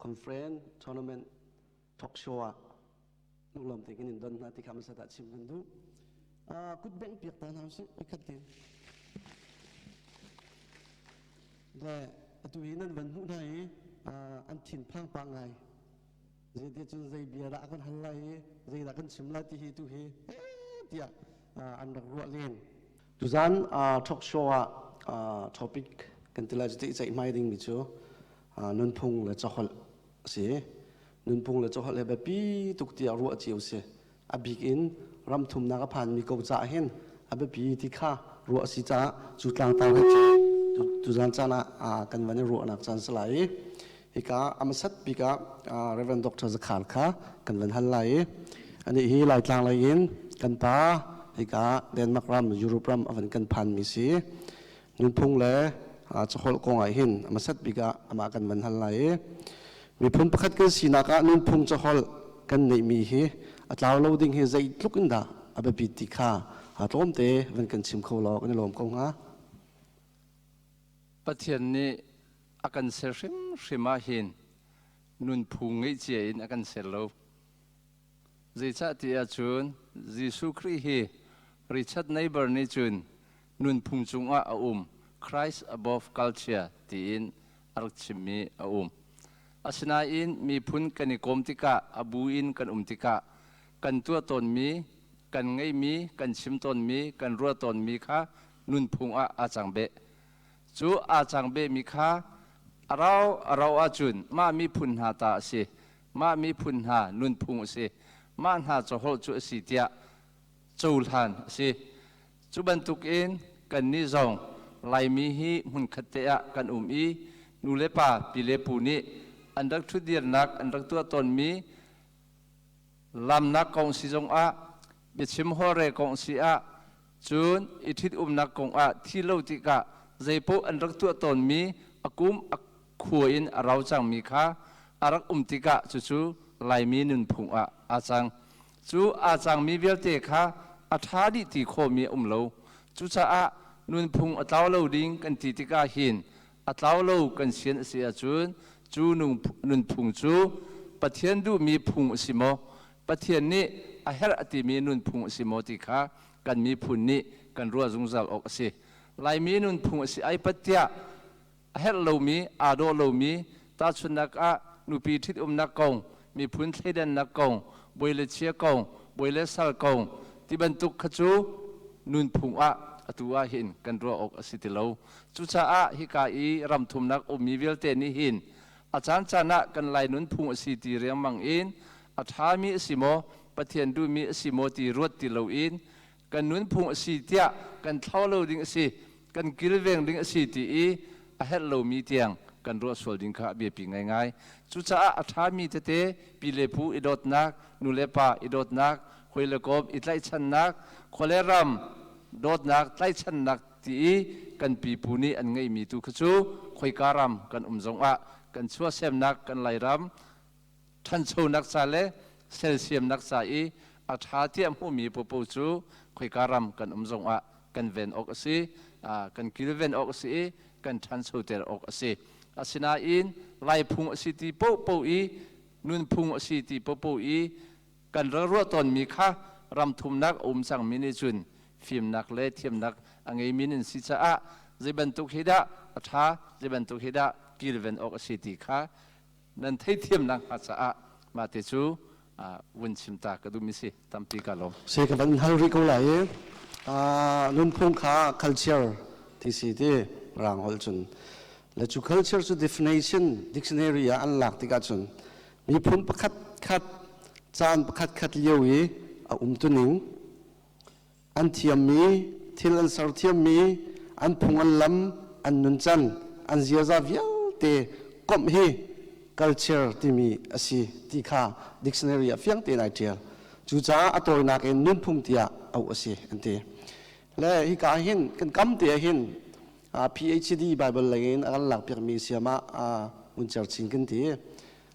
Conference Tournament Talk Show ah lunglawm tein kan in don hna ti kha hmasa ah chim kan duh. Kut bengh piak ta hna usih pakhat te. Le atu hi nan van hmuh hna i an thinphang pah ngai. Zeiti cun zei bia dah kan hal lai i zeidah kan chim lai ti hi tu hi tiah an rak ruah len. Tuzan talk show ah topic kan ti lai cu ti ceihmai dingmi cu nunphung le caholh a si. Nunphung le caholh he biapi tuk tiah ruah cio si. A bik in ram thumnak a phanmi ko caah hin a biapi ti kha ruah a si caah cu tlangtar he tuzan caan ah kan van i ruahnak caan si lai i hika a hmasat bik ah Reverend Dr. Zakhar kha kan van hal lai i anih hi Laitlang lei in kan pa hika Denmark ram Europe ram a van kan phanmi si. Nunphung le caholh kong ah hin a hmasat bik ah amah kan van hal lai i miphun pakhat kan sinak ah nunphung caholh kan neihmi hi a tlau lo ding hi zeitluk in dah a biapit ti kha tlawmte van kan chim kho law kan i lawm ko hnga. Pathian nih a kan ser hrimhrim ah hin nunphung ngeih cia in a kan ser lo. Zeicah ti ahcun Jesuh Khrih hi Richard Neighbor nih cun nunphung cungah a um, Christ above culture tiin a rak chimmi a um. Asinain miphun kan i kawm tikah, a bu in kan um tikah kan tuah tawnmi, kan ngeihmi, kan chim tawnmi, kan ruah tawnmi kha nunphung ah aa cang beh. Cu aa cang behmi kha a rau a rau ahcun mah miphun hna ta a si. Mah miphun hna nunphung a si. Mah hna caholh cu a si tiah cohlan a si. Cu bantukin kannih zong Laimi hi hmunkhat te ah kan um i nu le pa, pi le pu nih an rak ṭhutdirnak an rak tuah tawnmi lamnak kong si zongah biachim holhrel kong si ah cun i ṭhitumnak kong ah thi lo tikah zeipaoh an rak tuah tawnmi a kum a khua in a rau cangmi kha a rak um tikah cucu Laimi nunphung ah aa cang. Cu aa cangmi vialte kha a ṭha dih ti khawhmi a um lo. Cucaah nunphung a tlau lo ding kan ti tikah hin a tlau lo kan sian a si ahcun cu nunphung cu Pathian duhmi phung a si maw? Pathian nih a herh a timi nunphung a si maw ti kha kan miphun nih kan ruah zungzal awk a si. Laimi nunphung a si ai pat tiah a herh lomi, aa dawh lomi, tahchunhnak ah nupi ṭhitumnak kong, miphun thleidannak kong, bawi le chia kong, bawi le sal kong ti bantuk kha cu nunphung ah atu ah hin kan ruah awk a si ti lo. Cucaah hika i ramthumnak ummi vialte nih hin a caancaan ah kan Lai nunphung a si ti riangmang in a ṭhami a si maw, Pathian duhmi a si maw ti ruat ti loin kan nunphung a si tiah kan thlau lo ding a si kan kilveng ding a si ti i a herh lomi tiang kan ruah sual ding kha a biapi ngaingai. Cucaah a ṭhami tete pi le pu i dawtnak, nu le pa i dawtnak, hawi le kom i tlaihchannak, khua le ram dawtnak, tlaihchannak ti i kan pipu nih an ngeihmi tu kha cu khoika ram kan um zongah kan chuahsemnak kan Lairam ṭhanchonak ca le sersiamnak ca i a ṭha tiah hmuhmi popo cu khoika ram kan um zongah kan ven awk a si, kan kilven awk a si i kan ṭhanchoter awk a si. Asinain Laiphung a si ti paohpaoh i nunphung a si ti paohpaoh i kan rak ruah tawnmi kha ramthumnak a um cangmi nih cun fimnak le thiamnak a ngeimi nan si caah zei bantuk hi dah a ṭha, zei bantuk hi dah kilven awk a si ti kha nan theithiamnak hnga caah mah te cu vun chim ta ka duhmi si tampi ka lawm. Si ka van hal rih ko lai i nunphung kha culture ti si ti rang holh cun le cu culture cu definition dictionary ah an lak tikah cun miphun pakhat khat caan pakhat khat lio i a umtuning an thiammi, thil an ser thiammi, an phung an lam, an nuncan, an ziaza vialte komh hi culture timi a si ti kha dictionary ah fiang tein ai ṭial. Cucaah a tawinak in nunphung tiah auh a si an ti. Le hika hin kan kam te ah hin PhD Bible lei in a kan lakpiakmi siamah Ngun Cer Chin kan ti.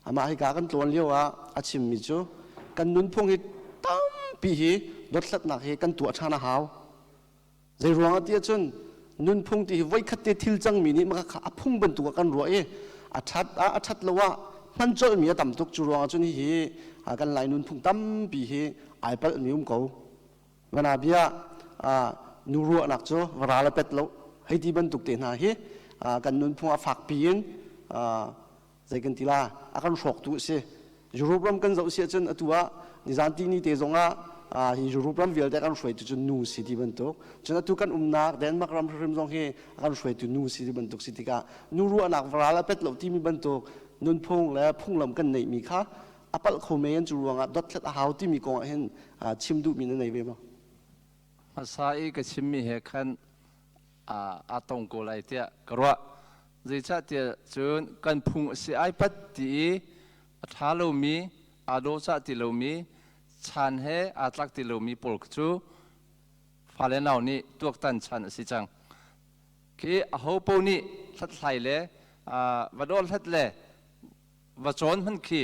Amah hika kan tlawn lio ah a chimmi cu kan nunphung hi tampi hi dothlatnak hi kan tuah ṭhan a hau. Zei ruang ah ti ahcun nunphung ti hi voikhat te thil cangmi nih maka kha a phung bantuk ah kan ruah i a ṭhat ah a ṭhat lo ah Hman colhmi a tam tuk. Cu ruangah cun hihi kan Lai nunphung tampi hi ai palhmi um ko. Vana bia nu ruahnak cu va ral a pet lo hei ti bantuk te hna hi kan nunphung a fakpi in zei kan ti la a kan hrawktu a si. Europe ram kan zoh si ahcun atu ah nizan ti ni te zong ah hi Europe ram vialte kan hruaitu cu nu si ti bantuk, cun atu kan umnak Denmark ram hrim zong hi a kan hruaitu nu si ti bantuk si tikah nu ruahnak varal a pet lo timi bantuk nunphung le phunglam kan neihmi kha a palh kho men. Cu ruangah dothlat a hau timi kong ah hin chim duhmi na nei ve maw? Hmasa i ka chimmi he khan aa tong ko lai tiah ka ruah. Zeicahtiah cun kan phung a si ai pat ti i a ṭha lomi, aa dawhcah ti lomi, chan he aa tlak ti lomi pawl cu fale nau nih tuaktan chan a si cang. Khi aho paoh nih hlathlai le va dawhhlat le va cawn hmanh khi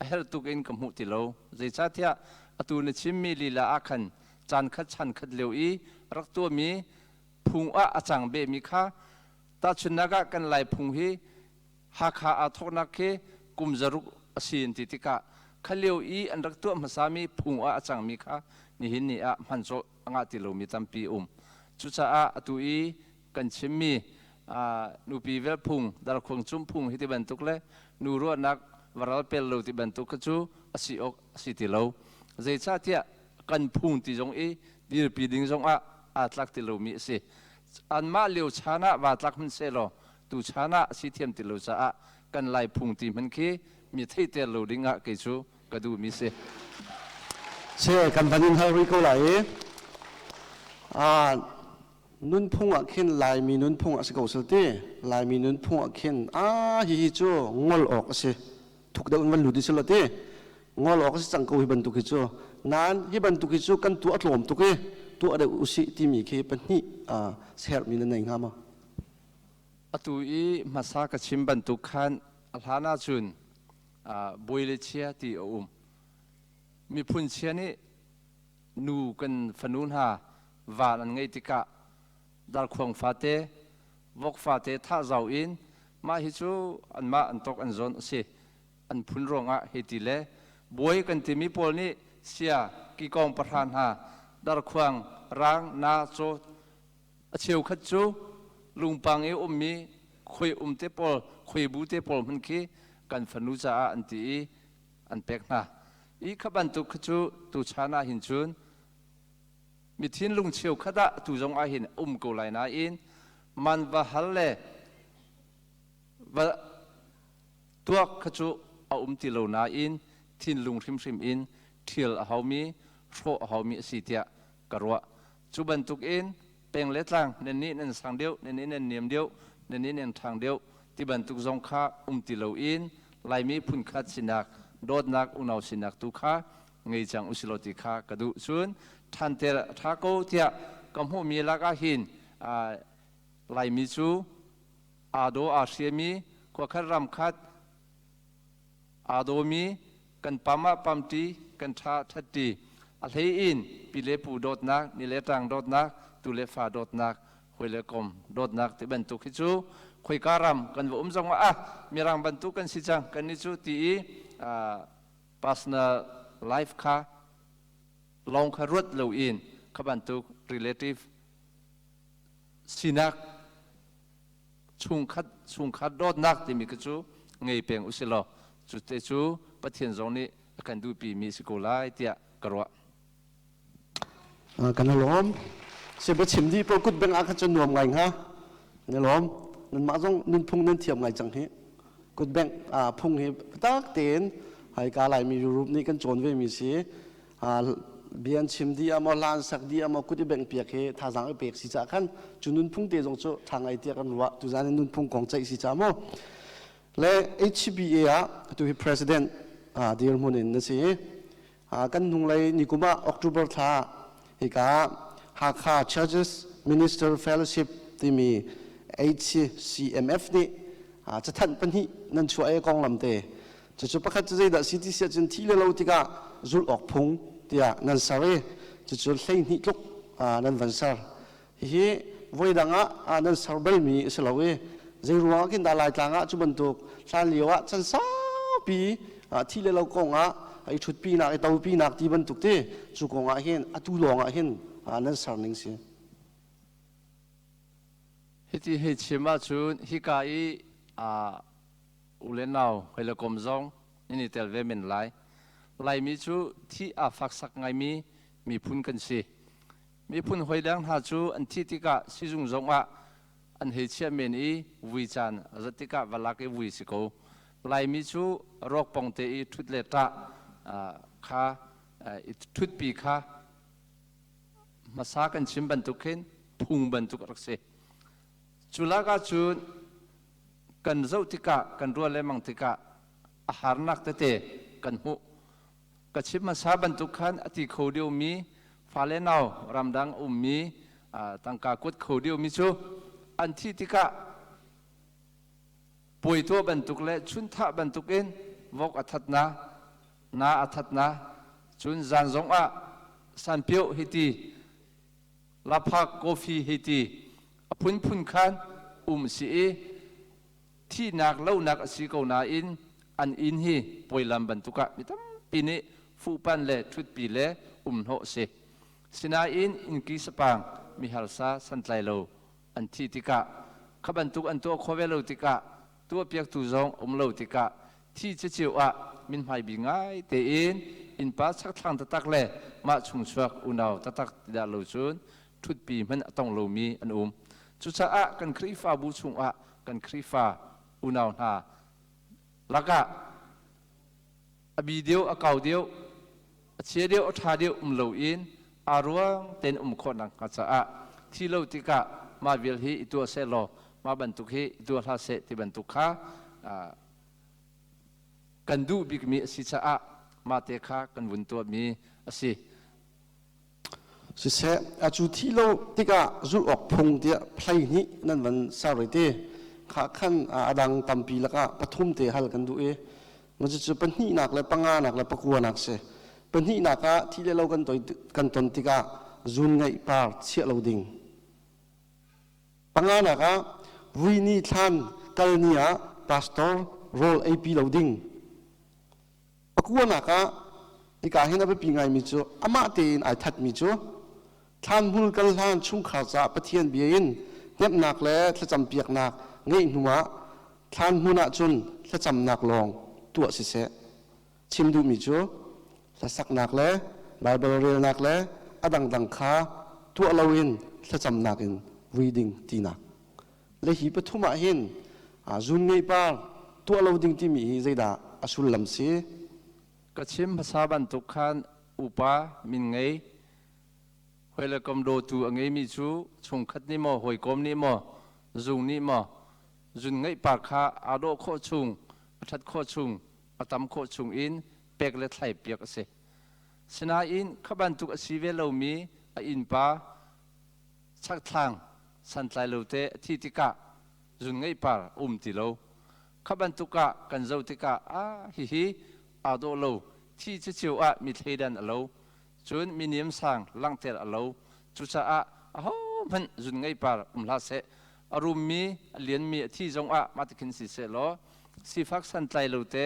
a herh tuk in ka hmuh ti lo. Zeicahtiah atu na chimmi lila ah khan caan khat chan khat lio i rak tuahmi phung ah a cang behmi kha, tahchunhnak ah kan Lai phung hi Hakha aa thawknak khi kum 600 a si an ti tikah kha lio i an rak tuah hmasami phung ah a cangmi kha nihin ni ah hman cawlh a ngah ti lomi tampi um. Cucaah atu i kan chimmi nupi velphung, darkhuang cum phung hi ti bantuk le nu ruahnak varal pel lo ti bantuk kha cu a si awk a si ti lo. Zeicahtiah kan phung ti zong i dirpi ding zong ah aa tlak ti lomi a si. Anmah lio chan ah vaa tlak hmanhsehlaw tu chan ah a si thiam ti lo caah kan Lai phung ti hmanh khi mi theihter lo ding ah kei cu ka duhmi si. Se kan van in hal rih ko lai i nunphung ah khin Laimi nunphung a si ko sal ti. Laimi nunphung ah khin a hihi cu ngol awk a si, thuk deuh in van lut i si lo ti, ngol awk a si cang ko hi bantuk hi cu. Nain hi bantuk hi cu kan tuah tlawm tuk i tuah deuh usih timi khi pahnih sermi na nei hnga maw? Atu i hmasa ka chim bantuk khan a hlan ahcun bawi le chia ti a um. Miphun chia nih nu kan fanu hna van an ngeih tikah darkhuang fate, vok fate thah zau in mah hi cu anmah an tok an zawn a si. An phun ruangah hei ti le buai kan timi pawl nih sia, kikawng pahra hna, darkhuang, rang, na, caw, a cheukhat cu lungpang i ummi khuai um te pawl, khuaibu te pawl hmanh khi kan fanu caah an ti i an pek hna. I kha bantuk kha cu tuchan ah hin cun mi thinlung cheukhat ah tu zong ah hin um ko lai nain man va hal le va tuak kha cu a um ti lo nain thinlung hrimhrim in ṭhial a haumi, hrawh a haumi a si tiah ka ruah. Cu bantuk in peng le tlang nan nih nan sang deuh, nan nih nan niam deuh, nan nih nan ṭhang deuh ti bantuk zong kha um ti loin Laimi phunkhat sinak, dawtnak, unau sinak tu kha ngei cang usilaw ti kha ka duh. Cun ṭhanter a ṭha ko tiah ka hmuhmi lak ah hin Laimi cu aa daw aa hriami, khuakhat ramkhat aa dawmi, kan pam ah pamṭi, kan ṭha ṭhatṭi. A hlei in pi le pu dawtnak, ni le ṭang dawtnak, tu le fa dawtnak, hawi le kom dawtnak ti bantuk hi cu khoika ram kan va um zong ah ah mirang bantuk kan si cang kan nih cu ti i personal life kha lawng kha ruat loin kha bantuk relative sinak, chungkhat chungkhat dawtnak timi khi cu ngei peng usih law cu te cu Pathian zong nih a kan duhpi mi si ko lai tiah ka ruah. Kan lawm. Se ba chim di po kut beng ah kha cun nuam ngai hnga. Kan lawm. Nanmah zong nunphung nan thiam ngai cang hi. Kut beng phung hi tak tein hai ka lai mi Europe nih kan cawn ve mi si. Bia an chim dih ah maw, hla an sak dih ah maw, kut i bengh piak hi thazaang i pek si caah khan cu nunphung te zong cu ṭha ngai tiah kan ruah. Tuzaan in nunphung kong ceih si ca maw le HBA ah atu hi president dirhmun in na si. Kan hnunglei nikum ah October thla hika Hakha Churches Minister Fellowship timi HCMF nih cathanh pahnih nan chuah i konglam te. Cucu pakhat cu zeidah si ti si ahcun thi le lo tikah zulh awk phung tiah nan ser i cucu 12 tluk nan van ser. Hihi voidang ah nan ser balmi a si lo i zei ruangah khin dah Laitlang ah cu bantuk hlan lio ah chan sau Saupi thi le lo kong ah i ṭhutpinak, i topinak ti bantuk te cu kong ah hin atu lawng ah hin nan ser ning si. Hiti hei chim ahcun hika i u le nau hoi le kom zong nan i tel ve men lai. Laimi cu thi aa faksak ngaimi miphun kan si. Miphun hoi dang hna cu an thih tikah sizung zongah an hei chiah men i vui caan a zat tikah va lak i vui si ko. Laimi cu ruakpong te i ṭhut le ṭah kha i ṭhutpi kha hmasa kan chim bantuk khin phung bantuk a rak si. Cu lak ahcun kan zoh tikah kan ruah lengmang tikah a harnak tete kan hmuh. Ka chim hmasa bantuk khan a ti kho deuhmi fale nau ramdang ummi tangka kuat kho deuhmi cu an thih tikah puai tuah bantuk le chunthah bantuk in vok a that na, na a that na, cun zan zong ah sanpioh hi ti laphak coffee hi ti a phunphun khan um si i thihnak lonak a si ko nain an inn hi puailam bantuk ah mi tampi nih fuhpan le ṭhutpi le umhnawh a si. Sinain innki sapang miharsa santlai lo an thih tikah kha bantuk an tuah khawh ve lo tikah tuahpiaktu zong um lo tikah thi ceceu ah mithmai bi ngai tein innpa chakthlang taktak le mah chungchuak unau taktak ti dah lo cun ṭhutpi hmanh a tong lomi an um. Cucaah kan Khrihfabu chungah kan Khrihfa unau hna lakah a bi deuh, a kau deuh, a chia deuh, a ṭha deuh um loin aa ruang tein um khawh nakhnga caah thi lo tikah mah vial hi i tuah seh law mah bantuk hi i tuah hlah seh ti bantuk kha kan duh bikmi a si caah mah te kha kan vun tuahmi a si. Siseh, a cu thi lo tikah zulh awk phung tiah 12 nan van ser i ti kha khan a dang tampi lakah pathum te hal kan duh i cucu pahnihnak le panganak le pakuanak si. Pahnihnak ah thi le lo kan toi kan ton tikah zun ngeih par chiah lo ding. Panganak ah vui ni thlan kal ni ah pastor rawl eipi lo ding. Pakuanak ah hika hin a biapi ngaimi cu amah tein ai thatmi cu thlanhmul kal hlan chungkhar caah Pathian bia in hnemhnak le thlacampiaknak ngeih hnuah thlan hmun ah cun thlacamnak lawng tuah siseh. Chim duhmi cu hlasaknak le Baibal relnak le a dangdang kha tuah loin thlacamnak in vui ding tinak. Le hi pathum ah hin zun ngei par tuah lo ding timi hi zeidah a sullam si? Ka chim hmasa bantuk khan upa min ngei hawi le kom dawtu a ngeimi cu chungkhat nih maw hawikom nih maw zung nih maw zun ngeih par kha aa dawh khawh chung a ṭhat khawh chung a tam khawh chung in pek le thlai piak a si. Sinain kha bantuk a si ve lomi a innpa chakthlang santlai lo te a thi tikah zun ngeih par a um ti lo. Kha bantuk ah kan zoh tikah ah hihi aa dawh lo thi ceceu ah mi thleidan a lo cun mi niamsang langhter a lo cucaah ahohmanh zun ngei par um hlah seh a rummi a lianmi a thi zongah mah ti khin si seh law sifak santlai lo te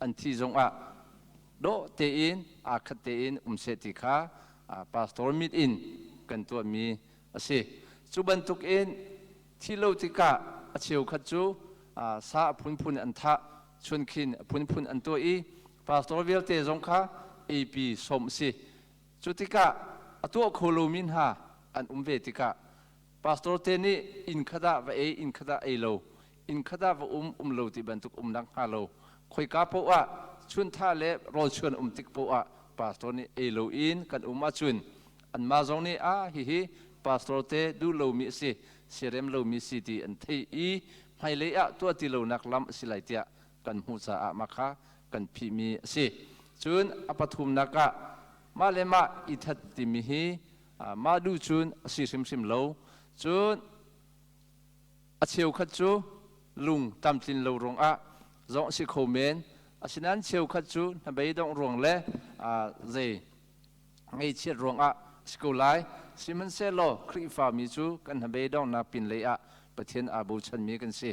an thi zongah dawh tein aa khat tein um seh ti kha pastor mit in kan tuahmi a si. Cu bantuk in thi lo tikah a cheukhat cu sa a phunphun an thah, chunkhin a phunphun an tuah i pastor vialte zong kha eipi sawm a si. Cu tikah a tuah kho lomi hna an um ve tikah pastor te nih inn khat ah va ei, inn khat ah ei lo, inn khat ah va um, um lo ti bantuk umnak hnga lo khoika paoh ah chuntha le rawlchuan um tik paoh ah pastor nih ei lo in kan um ahcun anmah zong nih ah hihi pastor te duh lomi a si siarem lomi si ti an theih i hmailei ah tuah ti lonak lam a si lai tiah kan hmuh caah mah kha kan phihmi a si. Cun a pathumnak ah mah le mah i that timi hi mah duh cun a si hrimhrim lo. Cun a cheukhat cu lung tlamtlin lo ruangah zong a si kho men. Asinain cheukhat cu hnabeidongh ruang le zei ngaihchiat ruangah a si ko lai. Sihmanhsehlaw Khrihfami cu kan hnabeidonghnak pinlei ah Pathian aa bochanmi kan si.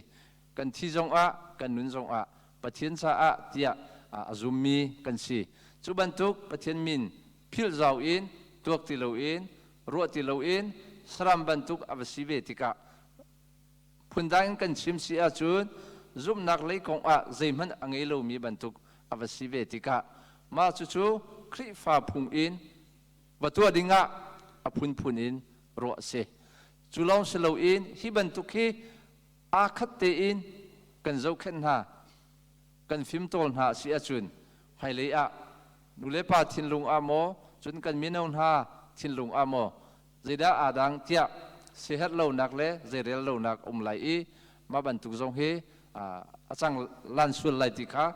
Kan thi zongah, kan nun zongah Pathian caah tiah a zummi kan si. Cu bantuk Pathian min philh zau in tuak ti loin ruah ti loin saram bantuk a va si ve tikah phundang in kan chim si ahcun zumhnak lei kong ah zeihmanh a ngei lomi bantuk a va si ve tikah mah cucu Khrihfa phung in va tuah dingah a phunphun in ruah a si. Cu lawng si loin hi bantuk hi aa khat tein kan zohkhenh hna, kan fimtawl hna a si ahcun hmailei ah nulepa thinlung ah maw cun kan mino hna thinlung ah maw zeidah aa dang tiah siaherh lonak le zeirel lonak um lai i mah bantuk zong hi a cang lan sual lai ti kha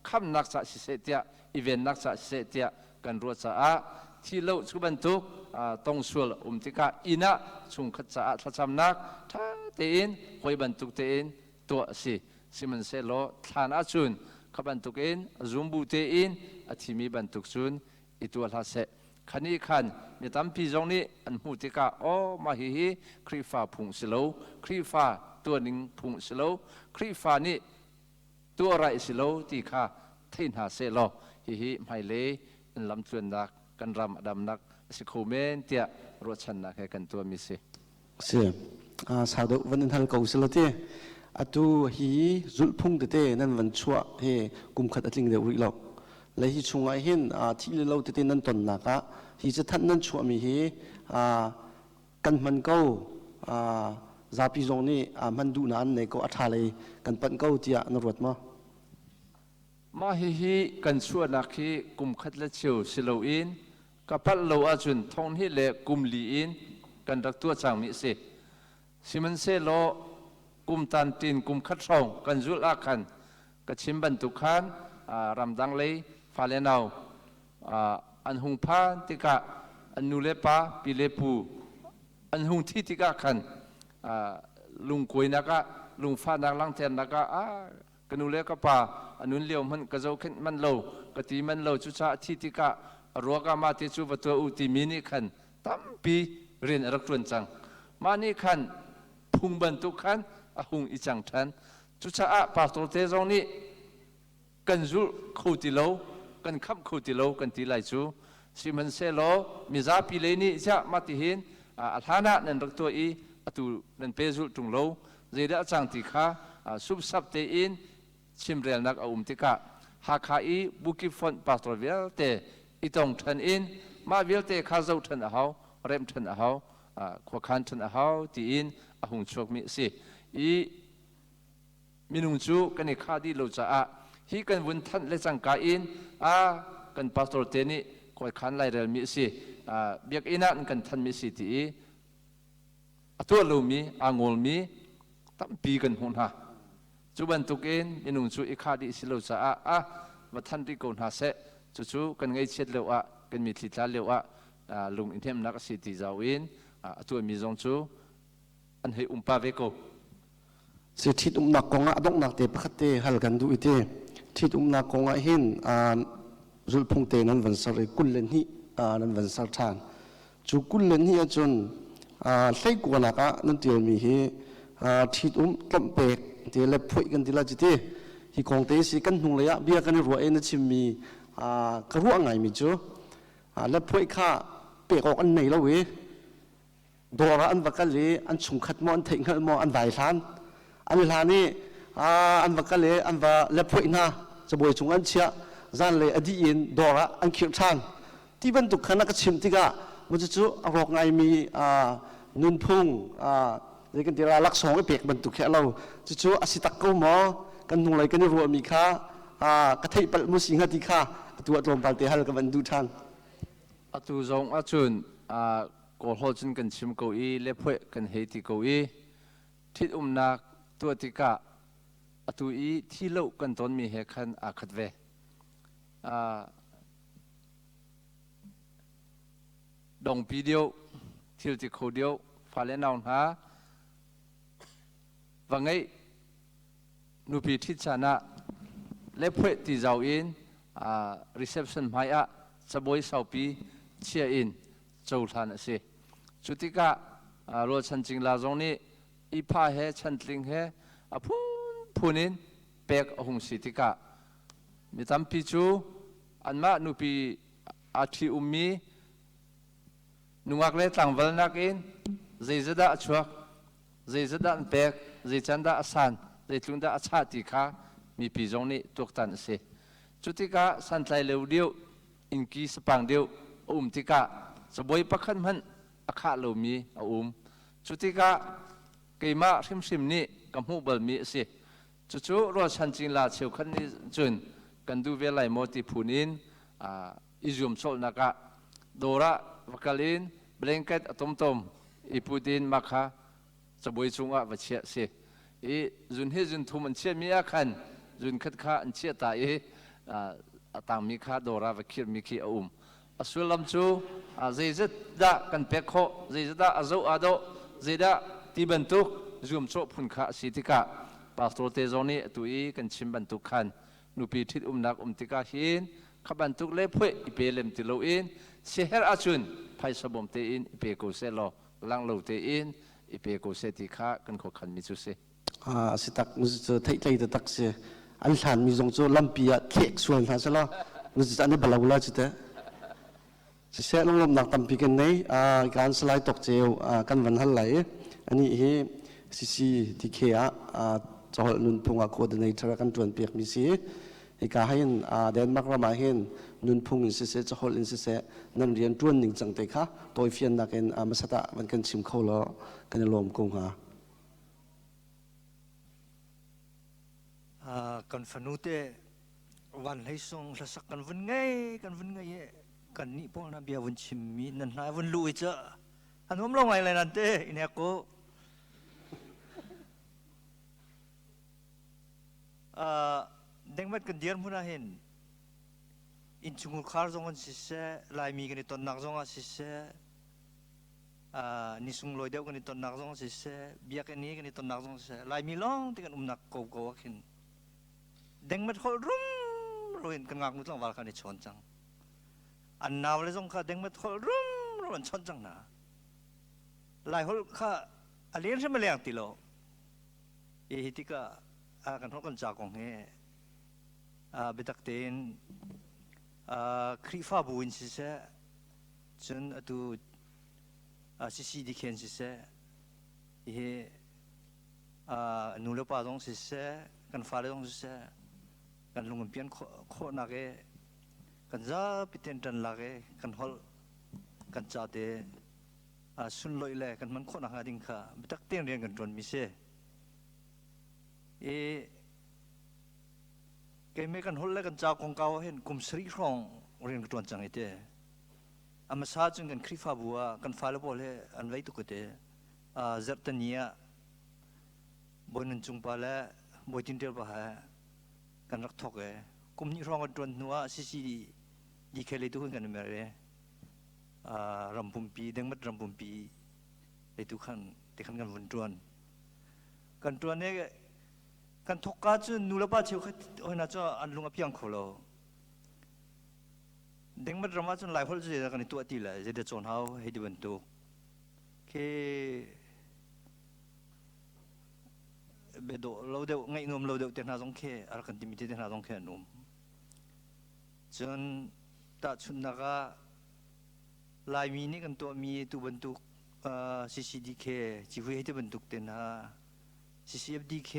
khamnak ca siseh tiah i vennak ca siseh tiah kan ruah caah thi lo cu bantuk tong sual um tikah inn ah chungkhat caah thlacamnak ṭha tein hawi bantuk tein tuah a si. Sihmanhsehlaw thlan ahcun kha bantukin zumbu tein a thimi bantuk cun i tuah hlah seh. Khani khan mi tampi zong nih an hmuh tikah aw mah hihi Khrihfa phung si lo, Khrihfa tuahning phung si lo, Khrihfa nih tuah raih si lo ti kha thei hna seh law hihi hmailei in lamtluannak kan ram a damnak a si kho men tiah ruahchannak he kan tuahmi si. Si. Sau deuh van in hal ko sila ti. Atu hi zulhphung tete nan van chuah hi kum khat a tling deuh rih lo. Le hi chungah hin thi le lo tete nan tonnak ah hi cathanh nan chuahmi hi kan hman ko zapi zong nih hman duhnak an nei ko a ṭha lei kan panh ko tiah na ruat maw? Mah hihi kan chuahnak hi kum khat le cheu si loin ka palh lo ahcun thonghnih le kum li in kan rak tuah cangmi a si. Sihmanhsehlaw kum tantin kum khat hrawng kan zulh ah khan ka chim bantuk khan ramdang lei fale nau an hung phan tikah an nu le pa pi le pu an hung thi tikah khan lungkuainak ah lungfahnak langhternak ah ka nu le ka pa a nun lio hmanh ka zohkhenh manh lo ka ti manh lo cucaah a thi tikah a ruak ah mah te cu va tuah u timi nih khan tampi rian a rak ṭuan cang mah nih khan phung bantuk khan a hung i cang ṭhan cucaah pastor te zong nih kan zulh kho ti lo kan khamh kho ti lo kan ti lai cu sihmanhsehlaw mizapi lei nih ziah mah tihin a hlan ah nan rak tuah i atu nan pe zulh ṭung lo zeidah a cang ti kha supsap tein chimrelnak a um tikah Hakha i Bukip fonh pastor vialte i tong ṭhan in mah vialte kha zoh ṭhan a hau remh ṭhan a hau khuakhan ṭhan a hau tiin a hung chuakmi a si i minung cu kan i khah dih lo caah hi kan vun thanh le cangka in a kan pastor te nih kawikhan lairelmi a si biakinn ah an kan thanmi a si ti i a tuah lomi aa ngawlmi tampi kan hmuh hna cu bantukin minung cu i khah dih si lo caah a va than rih ko hna seh cucu kan ngaihchiat lio ah kan mitthli tla lio ah lung i hnemhnak a si ti zau in a tuahmi zong cu an hei um pa ve ko. Si ṭhitumnak kong ah a donghnak te pakhat te hal kan duh i ti. Ṭhitumnak kong ah hin zulhphung te nan van ser i 22 nan van ser ṭhan. Cu 22 ahcun hleikuanak ah nan ṭialmi hi ṭhitum tlawmhpek ti le phoih kan ti la ci ti. Hi kong te si kan hnunglei ah bia kan i ruah i na chimmi ka ruah ngaimi cu le phoih kha pek awk an nei lo i dawr ah an va kal i an chungkhat maw an theihhngalh maw an vai hlan an hlan i an va kal i an va lephoih hna cabuai cung an chiah zanlei a dih in dawr ah an khirh ṭhan ti bantuk khan a ka chim tikah cucu a rawk ngaimi nunphung zei kan ti la laksawng i pek bantuk khi a lo cucu a si tak ko maw kan hnunglei kan i ruahmi kha ka theih palh mu si hnga ti kha atu ah tlawmpal te hal ka van duh ṭhan. Atu zong ahcun Kawlhawl cun kan chim ko i lephueh kan hei ti ko i ṭhitumnak tuah tikah atu i thi lo kan tonmi he khan aa khat ve. Dongpi deuh, thil ti kho deuh, fale nau hna va ngeih nupi ṭhit caan ah lephueh ti zau in reception hmai ah cabuai saupi chia in cohlan a si. Cu tikah Rualchan Cingla zong nih ipha he chantling he a phunphun in pek a hung si tikah mi tampi cu anmah nupi aa ṭhi ummi nungak le tlangval nakin zeizat dah a chuak, zeizat dah an pek, zei can dah a san, zeitluk dah a chah ti kha mipi zong nih tuaktan a si. Cu tikah santlai lo deuh, innki sapang deuh a um tikah cabuai pakhat hmanh a khah lomi a um. Cu tikah keimah hrimhrim nih ka hmuh balmi a si. Cucu rualchan cingla cheukhat nih cun kan duh ve lai maw ti phun in i zuamcawlhnak ah dawr ah va kal in blanket a tomtom i put in mah kha cabuai cungah va chiah si. I zun hi zun thum an chiahmi ah khan zun khat kha an chiah ta i a tangmi kha dawr ah va khirhmi khi a um. A sullam cu zeizat dah kan pek khawh, zeizat dah a zoh aa dawh, zeidah ti bantuk zuamcawh phun kha a si tikah pastor te zong nih atu i kan chim bantuk khan nupi ṭhitumnak um tikah hin kha bantuk le phuih i pe lem ti loin siaherh ahcun phaisa bawm tein i pe ko seh law lang lo tein i pe ko seh ti kha kan khuakhanmi cu si. A si tak cu theihtlei taktak si. An hlanmi zong cu lampi ah thlek sual hna selaw an i balo la cu teh. Siseh lunglawmhnak tampi kan nei. Kan Salai Tawk Ceu kan van hal lai i anih hi CCTK ah caholh nunphung ah coordinator a kan ṭuan piakmi si. Hika hin Denmark ram ah hin nunphung in siseh caholh in siseh nan rian ṭuan ning cang te kha tawifiannak in hmasat ah van kan chim kho law kan i lawm ko hnga. Kan fanu te van hlei sung hlasak kan vun ngei kan vun ngei i kan nih pawl na bia vun chimmi nan hna vun lu i ca an um lo ngai lai nan te in hek ko dengmat kan dir hmun ah hin innchungkhar zong an siseh laimi kan i tonnak zong ah siseh ni sunglawi deuh kan i tonnak zong siseh biakinn i kan i tonnak zong siseh laimi lawng te kan umnak ko ko ah khin dengmat holh rum ro in kan ngaknu tlangval kha an i chawn cang an nau le zong kha dengmat holh rum ro an chawnh cang hna lai holh kha a len hrim a leng ti lo i hi tikah kan holh kan ca kong hi biatak tein Khrihfabu in siseh Cun atu CCD khen siseh, hihi nu le pa zong siseh, kan fale zong siseh, kan lung in pian khawhnak i kan zapi tein ṭan lak i kan holh kan ca te sunlawih le kan hman khawhnak hnga ding kha biatak tein rian kan ṭuanmi si. I keimah kan holh le kan ca kongkau ah hin kum sarih hrawng rian ka ṭuan cang i te. A hmasa cun kan Khrihfabu ah kan fale pawl he an vei tuk te. Zarhteni ah Bawi Nun Cung pa le Bawi Tin Ṭial pa he kan rak thawk i kum hnih hrawng kan ṭuan hnu ah CCD DK lei tu kan i mer i ram pumpi dengmat ram pumpi lei tu khan ti khan kan vun ṭuan. Kan ṭuan i kan thawkka cun nu le pa cheukhat hoi cu an lung a piang kho lo. Dengmat ram ahcun Laiholh cu zeidah kan i tuah ti le zeidah cawn hau hei ti bantuk khi biadawh lo deuh ngaih nuam lo deuh te hna zong khi a rak kan timi te hna zong khi an um. Cun tahchunhnak ah Laimi nih kan tuahmi tu bantuk CCDK civui hei ti bantuk te hna CCFDK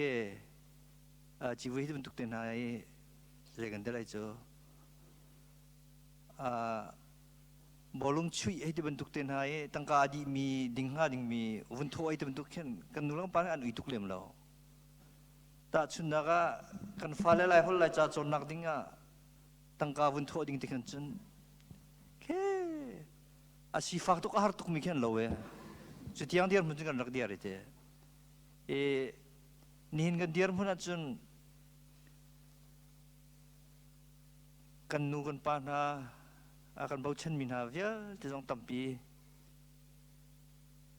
civui hei ti bantuk te hna i zei kan ti lai cu bawlung chuih hei ti bantuk te hna i tangka a dihmi ding hnga dingmi vun thawh ei ti bantuk khin kan nu le kan pa nih an ui tuk lem lo. Tahchunhnak ah kan fale lai holh lai ca cawnnak ding ah tangka vun thawh ding ti khan cun khe a sifak tuk a har tukmi khin lo e. Cu tiang dirhmun cun kan rak diar i te. I nihin kan dirhmun ahcun Kan nu kan pa hna a kan bochanmi hna vialte zong tampi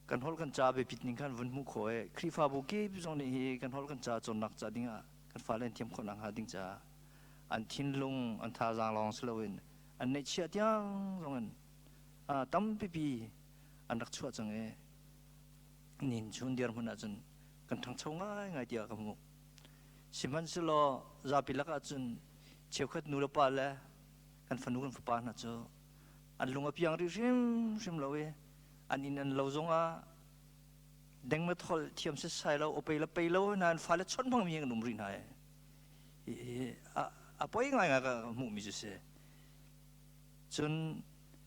kan holh kan ca biapit ning khan vun hmuh khawh i Khrihfabu kip zong nih hi kan holh kan ca cawnnak ca dingah kan fale an thiam khawh nakhnga ding caah an thinlung an thazaang lawng si loin an neihchiah tiang zong in tampipi an rak chuah cang i nihin chun dirhmun ahcun kan ṭhangcho ngaingai tiah ka hmuh. Sihmanhsehlaw zapi lakah cun cheukhat nu le pa le kan fanu kan fapa hna cu an lung a piang rih hrimhrim lo i an inn an lo zongah dengmat holh thiam setsai lo opei le pei lo hna an fale chawnh hmangmi an um rih hna i a poi ngaingai ka hmuhmi cu si. Cun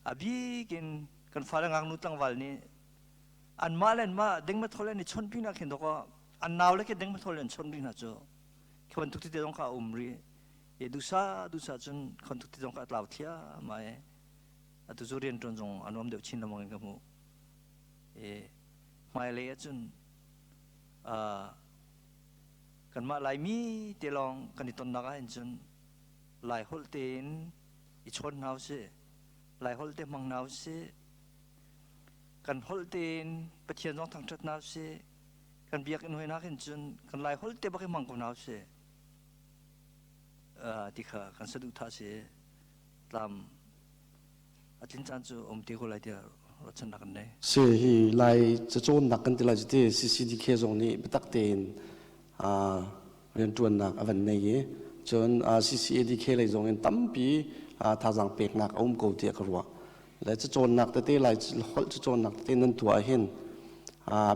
a bik in kan fale ngaknu tlangval nih anmah le anmah dengmat holh an i chawnh pinah khin dawkaw an nau le khi dengmat holh an chawnh rih hna cu khi bantuk tete zong kha a um rih i duhsah duhsah cun khi bantuk tete zong kha a tlau thliahmah i atu cu rianṭuan zong a nuam deuh chin lengmang in ka hmuh i hmailei ahcun kanmah Laimi te lawng kan i tonnak ahhin cun Laiholh tein i chawn hna usih Laiholh te hmang hna usih kan holh tein Pathian zong thangṭhat hna usih kan biakinn hoi nak hin cun kan Laiholh te bak hi hmang ko hna usih ti kha kan saduhthah si tlam a tlin caan cu um te ko lai tiah ruahchannak kan nei. Si hi Lai cacawnnak kan ti lai cu ti CCDK zong nih biatak tein rianṭuannak a van nei i cun CCADK lei zong in tampi thazaang peknak a um ko tiah ka ruah. Le cacawnnak tete Lai holh cacawnnak tete nan tuah ahhin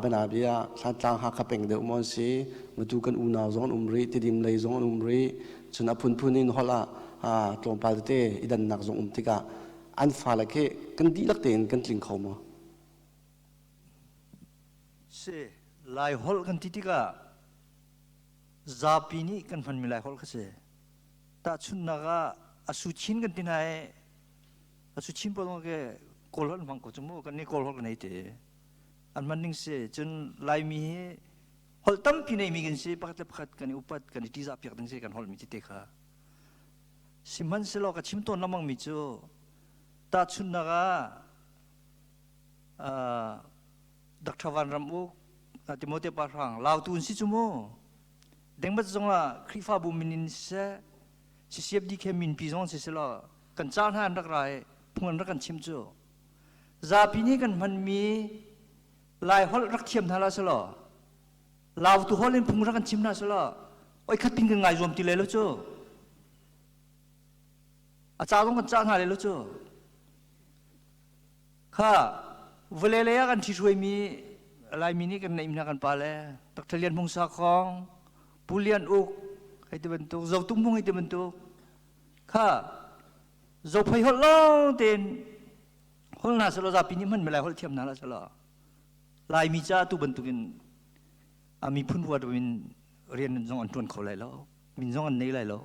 bianabia Thlantlang Hakha peng deuh maw an si matu kan unau zong an um rih Tidim lei zong an um rih cun a phunphun in holh ah tlawmpal tete i dannak zong um tikah an fale khi kan dihlak tein kan tling kho maw? Si Lai holh kan ti tikah zapi nih kan hmanmi Lai holh kha si. Tahchunhnak ah a su chin kan ti hna i a su chin pawl ke Kawl holh hmang ko cu mu kan nih Kawl holh kan ei te. An hman ning si cun Laimi hi holh tampi neimi kan si pakhat le pakhat kan i upat kan i ṭihzah piak ding si kan holhmi tete kha. Sihmanhsehlaw ka chim tawn lengmangmi cu tahchunhnak ah Dr. Van Ram Uk, Timote Pa Hrang, Lautu an si cu mu. Dengbat zongah Khrihfabu min in siseh, CCFDK minpi zong si selaw kan ca hna an rak ra i phung an rak kan chim cu. Zapi nih kan hmanmi Lai holh rak thiam hna la selaw, Lautu holh in phung rak kan chim hna selaw, oi khat pin kan ngai zuam ti le lo cu. A ca zong kan cah hna le lo cu. Kha vawlei lei ah kan ṭhihruaimi Laimi nih kan neih hna kan pale Dr. Lian Hmung Sakhong, Pu Lian Uk hei ti bantuk, Zo Tum Hmung hei ti bantuk kha Zophei holh lawng tein holh hna selaw zapi nih hman lai holh thiam hna la selaw Laimi ca tu bantukin a miphun ruat in rian zong an ṭuan kho lai lo min zong an nei lai lo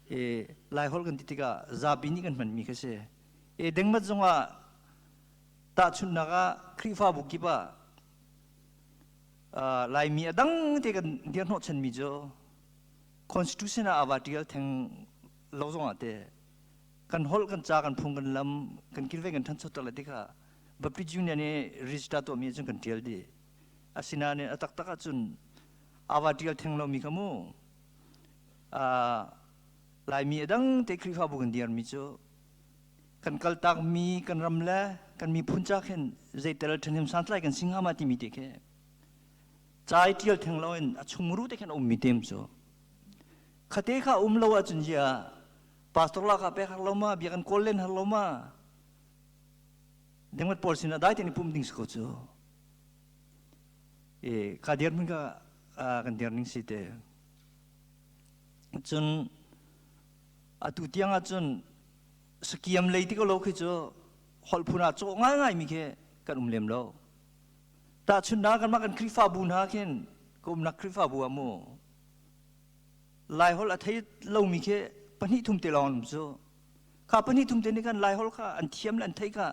e Lai holh kan ti tikah zapi nih kan hmanmi kha si E dengmat zongah tahchunhnak ah Khrihfabu kip ah Laimi a dang te kan dirhnawh chanmi cu constitution ah ava tial theng lo zongah te kan holh kan ca kan phung kan lam kan kilven kan ṭhancho tak le tikha Baptist Union i register tuahmi cun kan ṭial dih asinain a taktak ahcun ava ṭial theng lomi kha mu Laimi a dang te Khrihfabu kan dirmi cu kan kaltakmi kan ram le kan miphun ca khin zeitel ṭhahnem santlai kan si hnga ma timi te khi ca i ṭial theng loin a chungru te khin a ummi tem cu khate kha um lo ahcun zia pastor la kha pek har lo ma bia kan kawl len har lo ma dengmat pawl sinah dai tein i pum ding si ko cu e ka dir mun ka kan dir ning si te cun atu tiang ahcun sakiam lei ti ko lo khi cu holh phun ah cawh ngaingai mi khi kan um lem lo tahchunhnak kanmah kan Khrihfabu hna khin ka umnak Khrihfabu ah mu Lai holh a thei lomi khi pahnih thum te lawng an um cu kha pahnih thum te nih khan Lai holh kha an thiam le an thei kha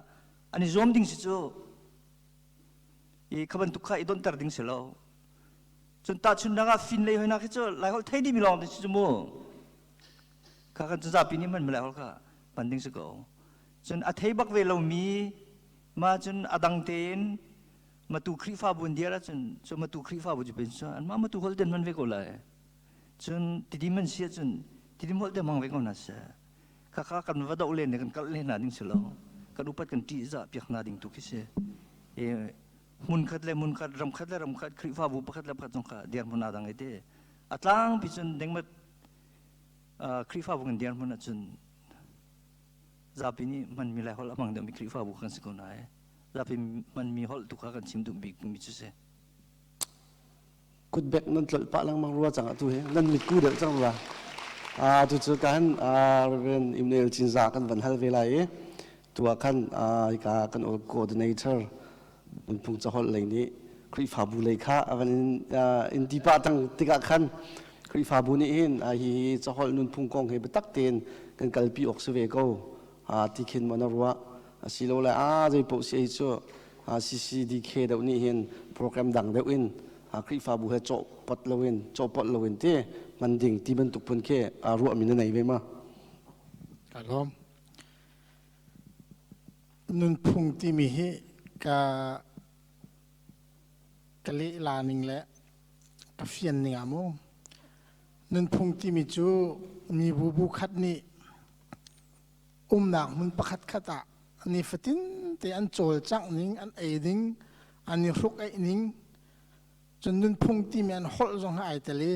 an i zuam ding si cu i kha bantuk kha i donhter ding si lo cun tahchunhnak ah fin lei hoinak khi cu Lai holh thei dimi lawng te si cu mu kha kan zapi nih hman malai hol kha hman ding si ko cun a thei bak ve lomi ma cun a dang tein matu Khrihfabu an dir ahcun cu matu Khrihfabu cu pen cu anmah matu holh ten hman ve ko lai cun tidim an si ahcun tidim holh te hmang ve ko hna seh khakha kan va doh len kan kalh len hna ding si lo kan upat kan ṭih zah piak hna ding tu khi si hmun khat le hmun khat ram khat le ram khat Khrihfabu pakhat le pakhat zong kha dirhmun aa dang i te. A tlangpi cun dengmat Khrihfabu kan dirhmun ahcun zapi nih hmanmi Laiholh a hmang deuhmi Khrihfabu kan si ko nain zapi hmanmi holh tu kha kan chim duh bikmi cu si. Kutbek nan tlolh pah lengmang rua cang atu hi nan mitku deuh cang rua. Tu cu kan Reverend Immanuel Cinza kan van hal ve lai i tu ah khan hika kan coordinator nunphung caholh lei nih Khrihfabu lei kha a van in ti pah tang tikah khan Khrihfabu nih hin hi caholh nunphung kong hi biatak tein kan kalpi awk si ve ko ti khin maw na ruah asilole a zei paoh si cu CCDK deuh nih hin program dang deuh in Khrihfabu he cawhpot loin cawhpolh loin ti hman ding ti bantuk phun khi ruahmi na nei ve ma? Ka lawm. Nunphung timi hi ka ka lehla ning le ka fian ning ah mu. Nunphung timi cu mibu bu khat nih umnak hmun pakhat khat ah nifatin te an cawlcangh ning, an ei ding, an i hruk eih ning, cun nunphung timi an holh zong hi ai tel i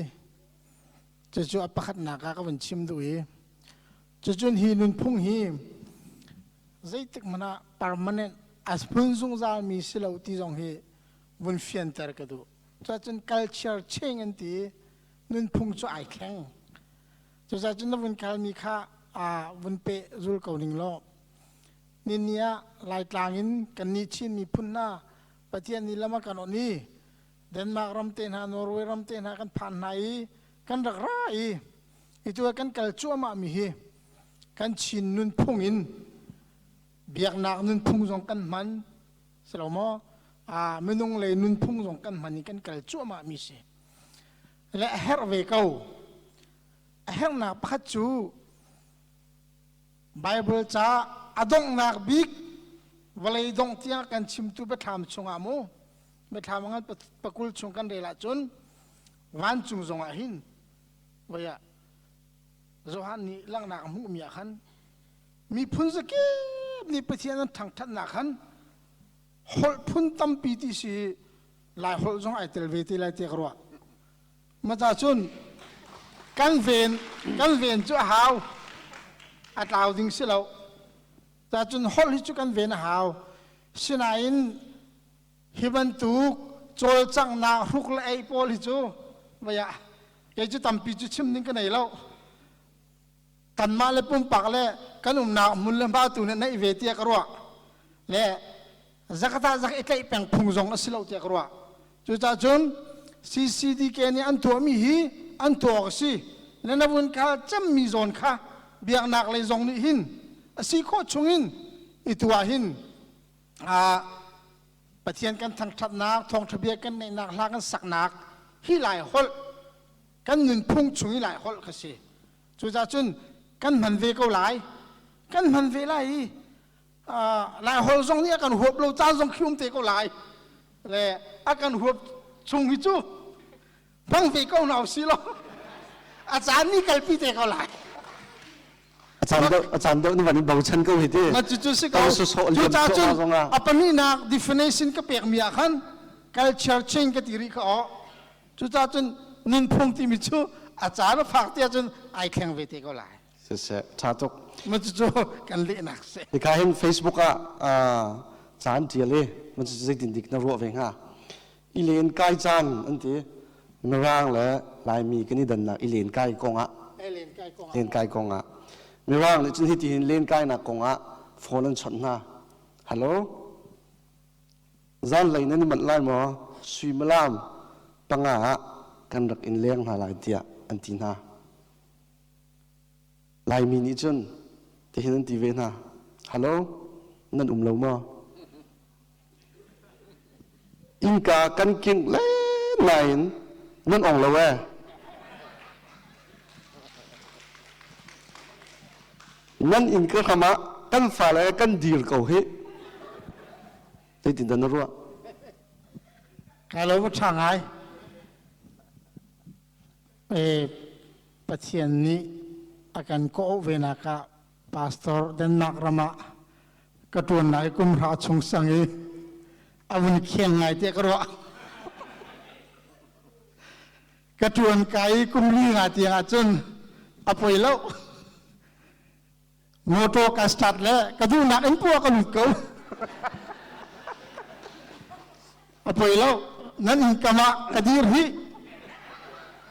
cucu a pakhatnak ah ka vun chim duh i cucun hi nunphung hi zeitik hmanh ah permanent a hmun zungzal mi si lo ti zong hi vun fianter ka duh. Cuacun culture change an ti i nunphung cu ai thleng. Cucaah cun na vun kalmi kha vun peh zul ko ning law nini ah Laitlang in kannih Chin miphun hna Pathian nih lam a kan awnh i Denmark ram te hna Norway ram te hna kan phan hna i kan rak ra i itu kan kal cuahmah mi hi kan Chin nunphung in biaknak nunphung zong kan hman si lo maw minung lei nunphung zong kan hman i kan kal cuahmah mi si le a herh ve ko. A herhnak pakhat cu Bible ca a donghnak bik vawlei dongh tiang kan chimtu biathlam chungah mu biathlam ngan pakul chung kan rel ahcun vancung zongah hin voi ah Johan nih langhnak a hmuhmi ah khan miphun zakip nih Pathian an thangṭhatnak khan holh phun tampi ti si Lai holh zong ai tel ve te lai tiah ka ruah. Mata cun kan ven kan ven cu a hau. A tlau ding si lo. Ta cun holh hi cu kan ven a hau. Sinain hi bantuk cawlcanghnak hruk le ei pawl hi cu vaya kei cu tampi cu chim ding ka nei lo. Kanmah le pumpak le kan umnak hmun le hma tu nih neih ve tiah ka ruah. Le zakata zak i tlaih peng phung zong a si lo tiah ka ruah. Cucaah cun CCDK nih an tuahmi hi an tuah awk a si. Le na vun khal cemmi zawn kha biaknak lei zong nih hin a si khawh chungin i tu ah hin Pathian kan thangṭhatnak, thawngṭha bia kan neihnak, hla kan saknak hi lai holh kan nunphung chung i lai holh kha si. Cucaah cun kan hman ve ko lai. Kan hman ve lai i Laiholh zong nih a kan huap lo caan zong khi um te ko lai. Le a kan huap chung hi cu hmang ve ko hna usih law a caan nih kalpi te ko lai. A caan deuh na van in bochan ko hi ti. Ma cucu si ko. Cucaah cun a pahnihnak definition ka pekmi ah khan culture change ka ti rih kha aw. Cucaah cun nunphung timi cu a caan a fak ti ahcun ai thleng ve te ko lai. Siseh, ṭha tuk. Ma cucu kan lehnak si. Hika hin Facebook ah ca an ṭial i ma cucu zeitin dik na ruah ve hnga? I len kai caan an ti. Mirang le Laimi kan i dannak i len kai kongah. Len kai kongah. Mirang nih cun hitihin len kainak kongah phone an chawnh hna. Hello? Zanlei nan i manh lai maw? Suimilam panga ah kan rak in leng hna lai tiah an ti hna. Laimi nih cun tihin an ti ve hna. Hello, nan um lo maw? Innka kan kingh len nain nan ong lo ee. Nan inn ka hram ah kan fale kan dir ko hih. Zeitindah na ruah? Ka lo va ṭha ngai. Pathian nih a kan kawh ve nak ah pastor Denmark ram ah ka ṭuan lai kum hra chung sang i a vun kheng ngai tiah ka ruah. Ka ṭuan ka i kum li nga tiang ahcun a poi lo. Motor ka start le ka duhnak in pua ka lut ko. A poi lo. Nan inn kam ah ka dir hi.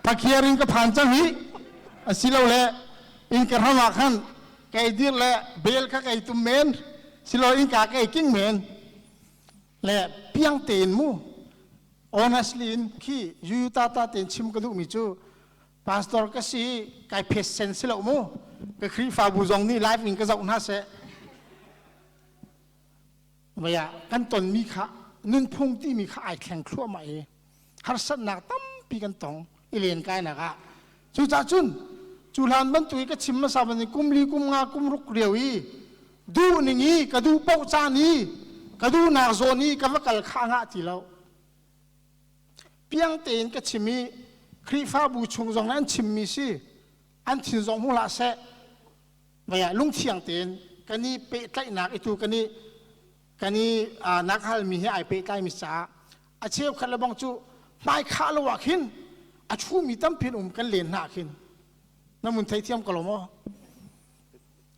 Pakhiar in ka phan cang hi. Asilole inn ka hram ah khan kei dir le bel kha kei tum men. Silo inn ka kei king men. Le piang tein mu. Honestly in khi yu ta ta tein chim ka duhmi cu pastor ka si kai phet sen si lo mu. Ka Khrihfabu zong nih live in ka zoh hna seh. Vaya kan tonmi kha nunphung timi kha ai thleng thluahmah i harsatnak tampi kan tong i len kainak ah. Cucaah cun cu hlan bantuk i ka chim hmasa bantuk kum li kum nga kum ruk lio i duh ning i ka duh paoh caan i ka duhnak zawn i ka va kal kha ngah ti lo. Piang tein ka chim i Khrihfabu chung zong an chimmi si an thin zong hung hlah seh. Vaya lungthiang tein kan i pehtlaihnak itu kan i kan i nak halmi he ai pehtlaimi caah a cheukhat le bang cu hmai khah lo ah khin a ṭhumi tampi an um kan len hna khin na mun theithiam ko lo maw?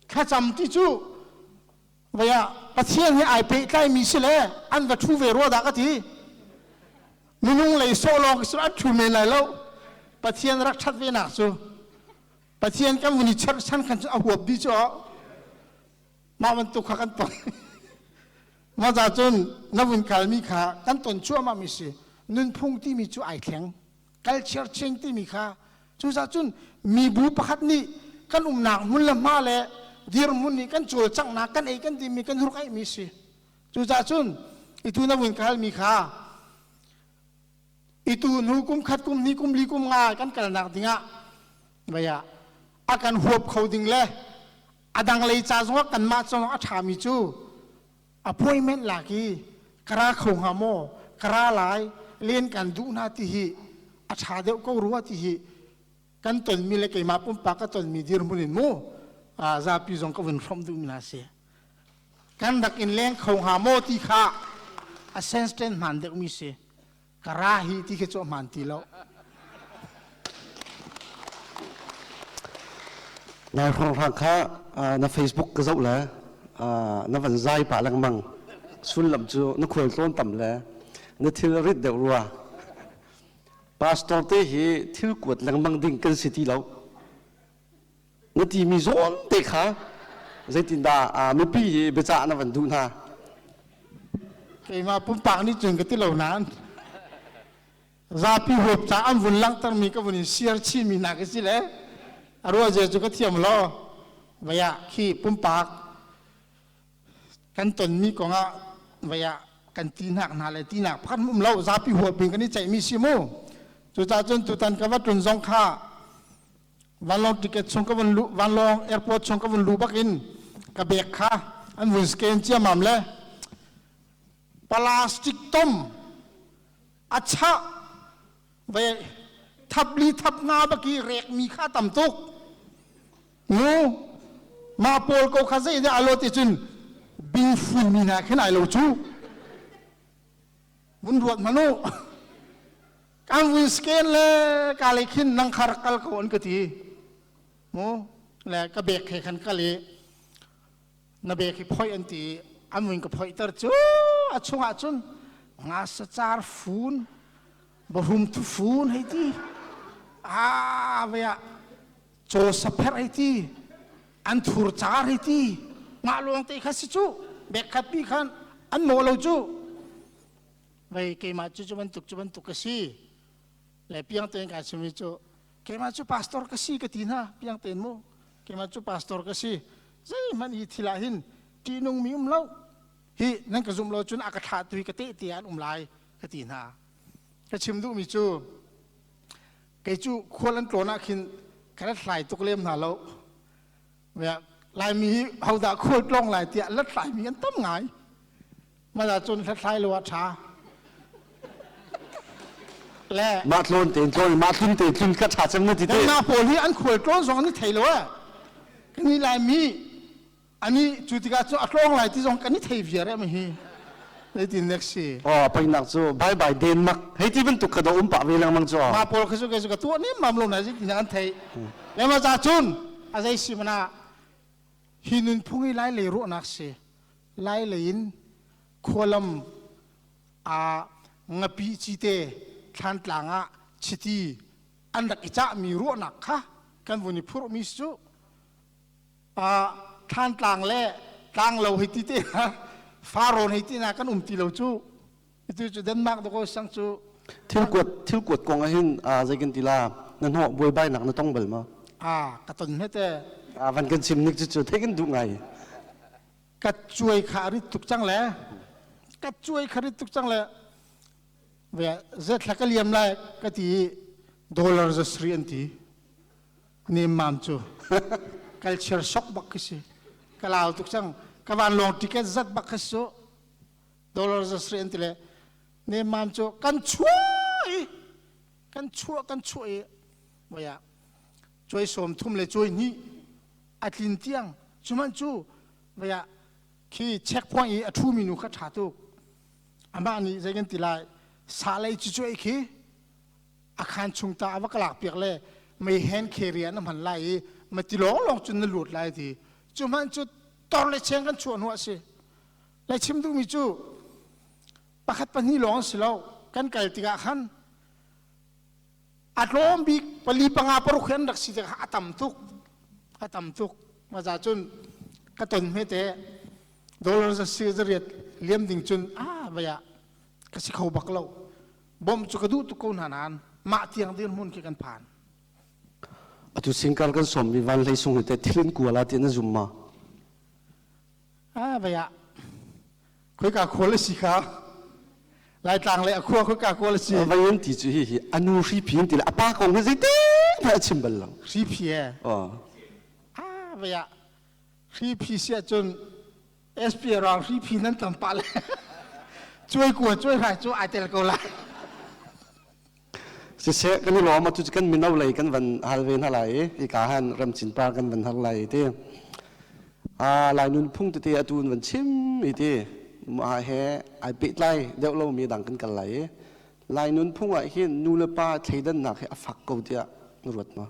Thlacam ti cu vaya Pathian he ai pehtlaimi si le an va ṭhu ve rua dah ka ti. Minung lei sawh lawng cu an ṭhu men lai lo. Pathian rak ṭhat ve nak cu Pathian kan vun i cherhchan khan cu a huap dih cu mah bantuk kha kan ton. Mah ca cun na vun kalmi kha kan ton cuahmah mi si. Nunphung timi cu ai thleng, culture change timi kha. Cucaah cun mibu pakhat nih kan umnak hmun le hma le dirhmun nih kan cawlcanghnak kan ei kan dimi kan hurk mi si. Cucaah cun itu na vun kalmi kha itu hnu kum khat kum hnih kum li kum nga kan kalnak dingah vaya a kan huap kho ding le a dang lei ca zongah kanmah zongah a ṭhami cu appointment lak i ka ra kho hnga maw, ka ra lai len kan duh hna ti hi a ṭha deuh ko rua ti hi kan tonmi le keimah pumpak ka tonmi dirhmun in mu zapi zong ka vun hrawmh duhmi hna si. Kan rak in leng kho hnga maw ti kha a sense ten hmaan deuhmi si. Ka ra hi ti khi cu a hmaan ti lo. Nai hrawnghrang kha na Facebook ka zoh le na van zai pah lengmang. Sullam cu na khual tlawn tam le na thil rit deuh rua. Pastor te hi thil kuat lengmang ding kan si ti lo. Na timi zawn te kha zeitindah mipi hi biacah na van duh hna? Keimah pumpak nih cun ka ti lo nain zapi huap ca an vun langhtermi ka vun in share chinmi hna ka si le a ruahzia cu ka thiam lo. Vaya khi pumpak kan tonmi kongah vaya kan tinak hna le tinak pakhat um lo, zapi huap in kan i ceihmi si mu. Cucaah cun tutan ka va tlun zong kha vanlawng ticket chung ka vun lu, vanlawng airport chung ka vun lu bak in ka bag kha an vun scan ciamam le plastic tom a chah ve thap li thap nga baki rek mi kha tam tuk nu. Mah pawl ko kha zei dah alo ti cun bing fun mi hna khin ai lo cu vun ruat manu. Kan vun scan le ka le khin nang khar kal ko an ka ti mu le ka bek he khan kal i na bek hi phoi an ti, an vun ka phoihter cu a chungah cun nga sacar fun bahrum thu fun hei ti a vea caw sapher hei ti an thur car hei ti ngah luang te kha si cu bek khat pi khan an maw lo cu. Vei keimah cu cu bantuk cu bantuk ka si le piang tein ka chimi cu keimah cu pastor ka si ka ti hna piang tein mu. Keimah cu pastor ka si, zeihmanh hi thil ah hin ṭihnung mi um lo hi, nan ka zumh lo cun a ka thlah tu hi ka tehte an um lai ka ti hna. Ka chim duhmi cu kei cu khual an tlawn ah khin ka rat hlai tuk lem hna lo. Laimi hi hodah khual tlawng lai tiah lathlaimi an tam ngai. Mah cun hlathlai lo ah ṭha le mah tlawn tein tlawn, mah tlun tein tlun kha ṭha cem na ti te. Kanmah pawl hi an khual tlawn zong an i thei lo eh. Kan i Laimi ani cu tikah cu a tlawng lai ti zong kan i thei viar eh hi. Zeitin nek si? Oh, painak cu bye bye Denmark. Hei ti bantuk ka do um pah ve lengmang cu. Ma pawl kha cu kei cu ka tuah nem mam lo na zeitin an thei. Le ma ca cun a zei si mana hi nunphung i lai lei ruahnak si. Lai lei in khualam a ngapi cite thlantlang ah chiti an rak i cahmi ruahnak kha kan vun i phurhmi cu thlantlang le tlanglo hei ti te hna farawn hei ti hna kan um ti lo cu itu cu Denmark dako sang cu thil kuat thil kuat kong ah hin zei kan ti la na hnawh buaibainak na tong bal ma a ka ton hmete a van kan chim nik cu cu thei kan duh ngai ka cuai kha rit tuk cang le ka cuai kha rit tuk cang le ve zethla ka liam lai ka ti dollar za sri an ti Nemmam cu culture shock bak khi si. Ka lau tuk cang. Ka vanlawng ticket zat bak khi su. Dollar za sri an ti le nemmam cu kan chuah i kan chuah kan chuah i voia cuai sawm thum le cuai hnih a tlin tiang cuman cu voia khi checkpoint i a ṭhumi nu kha ṭha tuk amah nih zei kan ti lai sa lei cu cuai khi a khaan chung ta a va ka lak piak le mei hen carrier na hman lai i ma ti lawng lawng cun na lut lai ti cu hmanh cu tor le cheng kan chuah hnu a si lai chim duhmi cu pakhat pahnih lawng si lo kan kal tikah khan a tlawm bik pali panga paruk hi an rak si tikah a tam tuk a tam tuk ma za cun ka ton hmete dollar za si zariat liam ding cun a vaya ka si kho bak lo Bawmh cu ka duh tuk ko hna nain mah tiang dirhmun khi kan phan. Atu singkar kan sawmmi van hlei sung hi te thil in kuala ti na zum ma? Ah vaya. Khoika khual a si kha. Laitlang le a khua khoika khual a si. Vai in ti cu hi hi anu hri phi in ti le a pa kong hi zeite hmanh a chim bal lo. Hri phi e. Oh. Ah vaya. Hri phi si ahcun SP rang hri phi nan tam pah le cuai kua cuai hrai cu ai tel ko lai. Siseh kan i lawm atu kan mino lei kan van hal ve hna lai i hika han ramchin par kan van hal lai ti. A lai nun phung tete atu van chim i ti mah he ai pehtlai deuh lo mi dang kan kal lai i lai nun phung ah hin nu le pa thleidannak hi a fak ko tiah na ruat ma?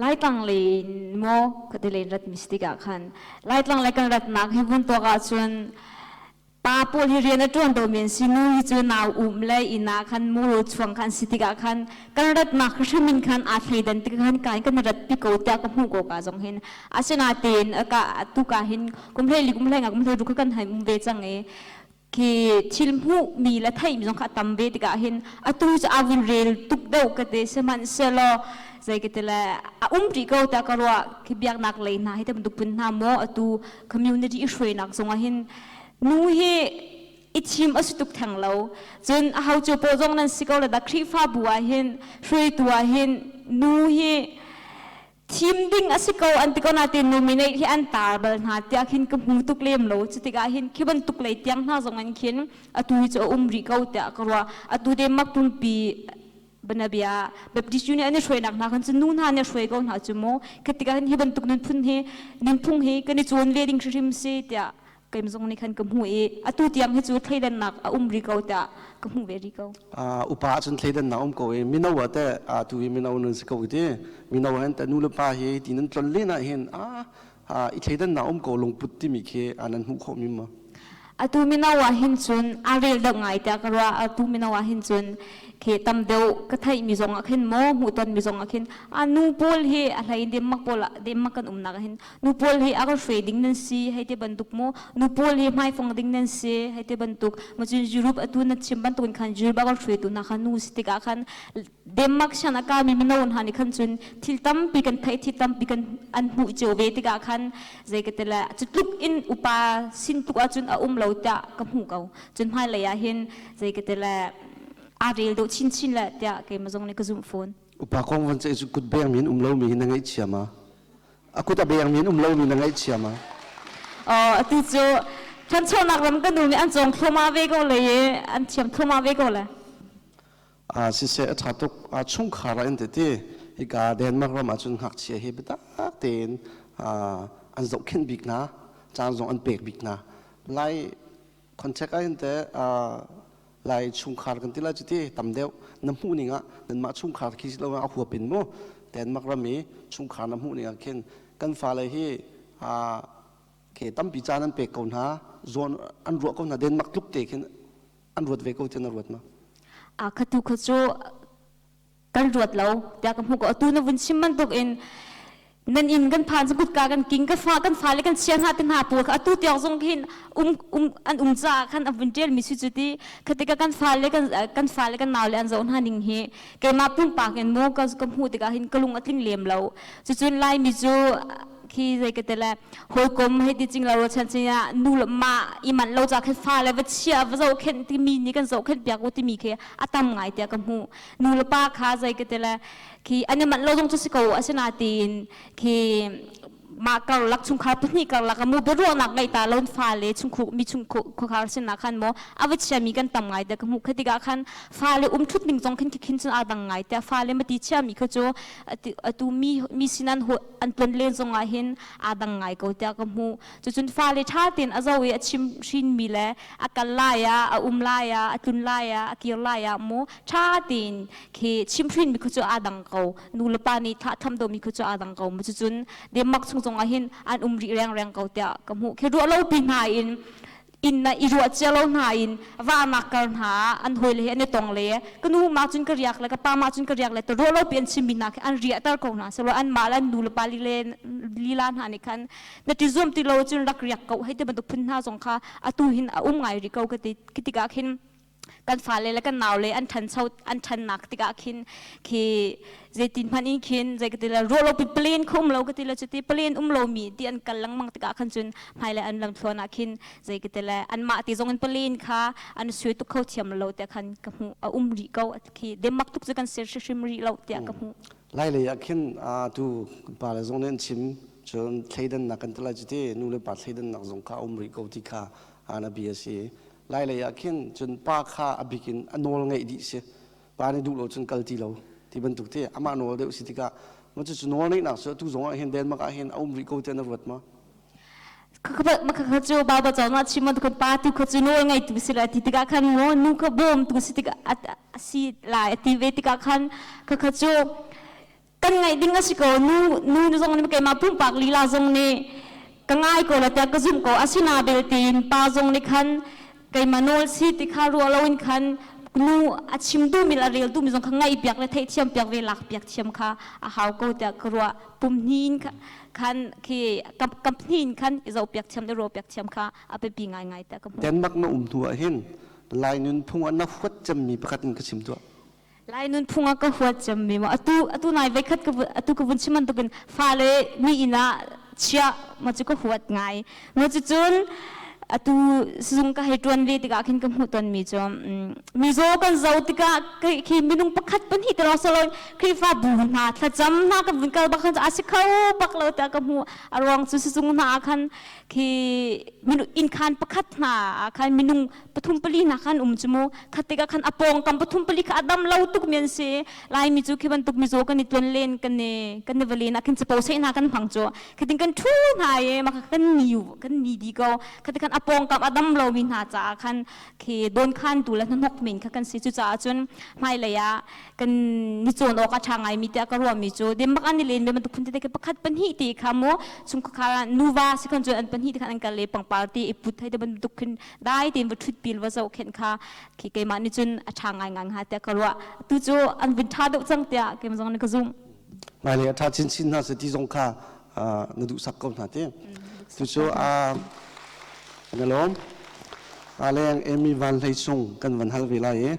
Laitlang lei in maw khuate lei in rat mi si tikah khan Laitlang lei kan ratnak hi vun tuak ahcun pa pawl hi rian a ṭuan dawmi an si nu hi cu nau um le inn ah khan muru chuang khan si tikah khan kan ratnak hrim in khan aa thleidan tik khan kai kan rat pi ko tiah ka hmuh ko ka zong hin asinain ka tu ka hin kum hlei li kum hlei nga kum hlei ruk kan hai um ve cang i khi thil hmuhmi le theihmi zong kha a tam ve tikah hin atu cu a vun rel tuk deuh ka ti sihmanhsehlaw zei ka ti le a um rih ko tiah ka ruah khi biaknak lei hna hi te bantuk phun hna maw atu community i hruainak zongah hin nu hi i thim a si tuk theng lo cun a ho cu paw zong nan si ko le da Khrihfabu ah hin hruaitu ah hin nu hi Thim ding a si ko an ti ko nain nominate hi an tar bal hna tiah khin ka hmu tuk lem lo. Cu tikah hin khi bantuk lei tiang hna zong in khin atu hi cu a um rih ko tiah ka ruah. Atu Denmark pumpi banabia Baptist Union an i hruainak hna khan cu nu hna nih hruai ko hna cu mu. Khi tikah hin hi bantuk nunphun hi nunphung hi kan i cawn ve ding hrimhrim si tiah keim zong nih khan ka hmuh i atu tiang hi cu thleidannak a um rih ko tiah ka hmuh ve rih ko. Upa ahcun thleidannak um ko i mino ah teh tu hi mino nan si ko ti mino hen te nu le pa hi ti nan tlon len ah hin i thleidannak um ko lungput timi khi nan hmuh khawh mi ma? Atu mino ah hin cun a rel deuh ngai tiah ka ruah atu mino ah hin cun khi tam deuh ka theih mi zong ah khin maw hmuhton mi zong ah khin a nu pawl hi a hlei in Denmark pawl ah Denmark kan umnak ah hin nu pawl hi a ka hruai ding nan si hei ti bantuk mu nu pawl hi hmaifong ding nan si hei ti bantuk ma cun Europe atu na chim bantuk in khan Europe a ka hruaitu hna kha nu si tikah khan Denmark sian a kami mino hna nih khan cun thil tampi kan theih thil tampi kan an hmuh cio ve tikah khan zei ka ti le cu tluk in upa sin tluk ahcun a um lo tiah ka hmuh ko cun hmailei ah hin zei ka ti le aa rel deuh chinchin le tiah keimah zong nih ka zumh fawn. Upa kong van ceih cu kut beng min um lomi hi na ngaihchia ma? A kut a beng min um lomi na ngaihchia ma? Atu cu ṭhanchonak ram kan um i an cawng thluahmah ve ko le i an thiam thluahmah ve ko le. Siseh a ṭha tuk chungkhar ah in tete hika Denmark ram ahcun ngakchia hi biatak tein an zohkhenh bik hna caan zong an pek bik hna. Lai contact ah hin teh Lai chungkhar kan ti lai cu ti tam deuh na hmuh ning ah nanmah chungkhar khi si lo a huap in mu Denmark ram i chungkhar na hmuh ning ah khin kan fale hi ke tampi caan an pek ko hna zawn an ruah ko hna Denmark tluk te khin an ruat ve ko ti na ruat ma? A khatu kha cu kan ruat lo tiah ka hmuh ko. Atu na vun chim bantuk in nan inn kan phan cu kutka kan king ka fa kan fale kan chia hna te hna pawl kha atu tiang zong khin um um an um caah khan a vun ṭial mi si cu ti khatika kan fale kan kan fale kan nau le an zoh hna ning hi keimah pumpak in mu ka ka hmuh tikah hin ka lung a tling lem lo. Cucun Laimi cu khi zei ka te le hawikom hei ti cing lo chan chin ah nu le ma i manh lo ca khin fa le va chia va zohkhenh timi nih kan zohkhenh piak u timi khi a tam ngai tiah ka hmuh. Nu le pa kha zei ka te le khi an i manh lo zong cu si ko asinain khi mah karlak chungkhar pahnih karlak ah mu biaruahnak ngeih ta lo fale chungkhur mi chungkhar sinah khan maw a va chiami kan tam ngai te ka hmuh. Kha tikah khan fale um thut ning zong khin khin cun aa dang ngai te. Fale mati chiami kha cu atu mi mi sin an an tlon len zong ah hin aa dang ngai ko tiah ka hmuh. Cucun fale ṭha tein a zoh i a chim hrinmi le a kal lai ah, a um lai ah, a tlun lai ah, a kir lai ah mu ṭha tein khi chimhrinmi khu cu aa dang ko. Nu le pa nih thlah tham domi khu cu aa dang ko. Cucun Denmark chung zong ah hin an um rih rengreng ko tiah ka hmuh. Khi ruah lo pi hna in inn na i ruah cia lo hna in vanak kar hna an hawi le he an i tong le ka nu ma cun ka riak le ka pa ma cun ka riak le ta ruah lo pi an chimmi hna khi an riahter ko hna selo an mah le an nu le pa lile lila hna nih khan na ti zuam ti lo cun rak riak ko hei ti bantuk phun hna zong kha atu hin a um ngai rih ko ka ti tikah khin kan fale le kan naule an ṭhancho an ṭhannak tikah khin khi zeitin hmanh in khin zei ka ti le ruah lo pi plane kha um lo ka ti le cuti plane um lomi ti an kal lengmang tikah khan cun hmailei an lamthluan ah khin zei ka ti le anmah ti zong in plane kha an sui tuk kho thiam lo tiah khan ka hmuh. A um rih ko khi Denmark tuk cu kan ser hrimhrim rih lo tiah ka hmuh. Lai lei ah khin tu pa le zong nih an chim cun thleidannak kan ti lai cuti nu le pa thleidannak zong kha a um rih ko ti kha ana bia si. Lailei ah khin cun pa kha a bik in a nawl ngeih dih si. Pa nih duh lo cun kal ti lo ti bantuk te amah nawl deuh si tikah ma cucu nawl ngeihnak cu atu zong ah hin Denmark ah hin a um rih ko tiah na ruat ma? Kha cu Bible cawn ah chim kan pa tu kha cu nawl ngeitu si la ti tikah khan maw nu kha bawmtu si tikah si lai ti ve tikah khan kha kha cu kan ngaih ding a si ko. Nu nu zong nih keimah pumpak lila zong nih ka ngai ko la tiah ka zumh ko. Asina belte in pa zong nih khan keimah nawl si ti kha ruah loin khan nu a chim duhmi le a rel duhmi zong kha ngaih piak le theihthiam piak ve lak piak thiam kha a hau ko tiah ka ruah. Pum hni in khan khi kam hni in khan i zoh piak thiam le ruah piak thiam kha a biapi ngaingai tiah ka hmuh. Denmark na um hnu ah hin Lai nunphung ah na huat cemmi pakhat in ka chim tuah. Lai nunphung ah ka huat cemmi maw atu atu nai voikhat ka atu ka vun chim bantukin fale mi inn ah chiah ma cu ka huat ngai. Ma cu cun atu sizung ka hei ṭuan ve tikah khin ka hmuh tonmi cu mizaw kan zoh tikah khi minung pakhat pahnih te lawng si loin Khrihfa bu hna thlacam hna kan vun kal bak khan a si kho bak lo tiah ka hmuh. A ruang cu sizung hna ah khan khi minung inn khan pakhat hna ah khan minung pathum pali hna khan um cu mu. Khat tikah khan a pawngkam pathum pali kha a dam lo tuk mi an si. Laimi cu khi bantuk mizaw kan i tluan len kan i kan i va len ah khin capo sei hna kan hmang cu. Khatin kan ṭhu hna i mah kha kan ni kan ni di ko. Khatin khan a pawngkam a dam lomi hna caah khan khi dawnkhan tu le hnahnok men kha kan si. Cucaah cun hmailei ah kan ni cawn awk a ṭha ngaimi tiah ka ruahmi cu Denmark an i len ve bantuk phun tete khi pakhat pahnih ti kha mu chungkhar ah nuva si khan cun an pahnih te khan an kal le pangpar ti i put hei te bantuk khin dai tein va ṭhut pil va zohkhenh kha khi keimah nih cun a ṭha ngaingai hnga tiah ka ruah. Tu cu an vun ṭha deuh cang tiah keimah zong nih ka zumh. Hmailei a ṭha chinchin hna seh ti zong kha na duhsak ko hna ti. Cucu na lawm. Leng Amy Van Hlei Sung kan van hal ve lai i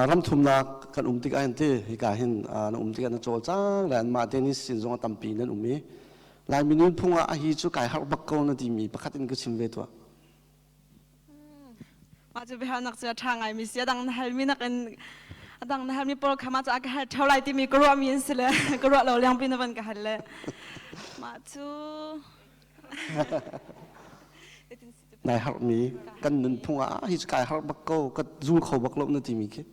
ramthumnak kan um tikah hin ti hika hin na um tikah na cawlcang le anmah te nih sin zong a tampi nan um i Laimi nunphung ah a hi cu kai harh bak ko na timi pakhat in ka chim ve tuah. Mah cu biahalnak cu a ṭha ngaimi si. A dang na halmi nakin a dang na halmi pawl kha mah cu a ka hal ṭheo lai timi ka ruahmi an si le ka ruah lo lengpi na van ka hal le mah cu Nai harhmi kan nunphung ah hi cu kai harh bak ko ka zul kho bak lo na timi khi.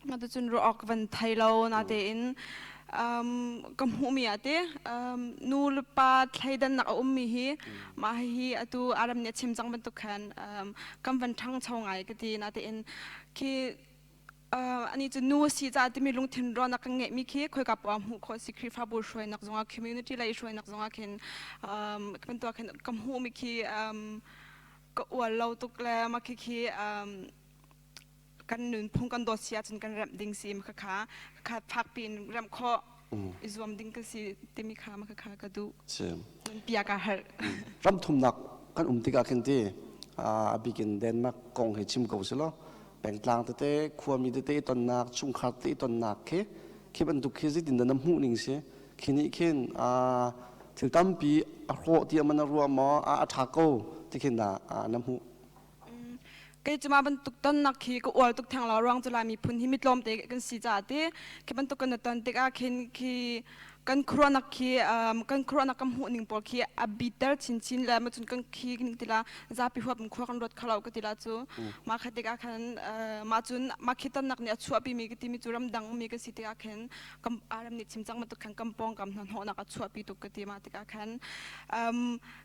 Mah tu cun ruah awk van thei lo natein. Ka hmuhmi ah te nu le pa thleidannak a ummi hi mah hi atu Aram nih a chim cang bantuk khan kan van ṭhangcho ngai ka ti. Natein khi ani cu nu a si caah timi lungthin ruahnak kan ngeihmi khi khoika poah hmuh khawh si. Khrihfabu hruainak zongah, community lei hruainak zongah khin kan tuah khin ka hmuhmi khi ka ual lo tuk le mah khi khi kan nunphung kan dawt si ahcun kan remh ding si ma kha kha fak piin remh khawh i zuam ding ka si timi kha ma kha ka duh pia ka harh. Ram thumnak kan um tikah khin ti a bikin Denmark kong he chim ko si law, pengtlang tete, khuami tete tonnak, chungkhar te tonnak khi khi bantuk khi zeitin dah na hmuh ning si? Khi nih khin thil tampi a hrawh ti man a ruah maw, a ṭha ko ti khin dah na hmuh? Kei cu mah bantuk tonnak khi ka uar tuk theng lo. Ruang cu Lai miphun hi mitlawm te kan si caah ti khi bantuk kan ton tikah khin khi kan khuaruahnak khi kan khuaruahnak kan hmuh ning pawl khi a biter chinchin le macun kan khi tila zapi huap in khua kan ruat kho lo ka tila cu. Mah kha tikah khan mah cun mah khi tonnak nih a chuahpi mi ka timi cu ramdang mi ka si tikah khin kam aram nih chim cang bantuk khan kan pawngkam hna hnawhnak a chuahpi tuk ka ti. Mah tikah khan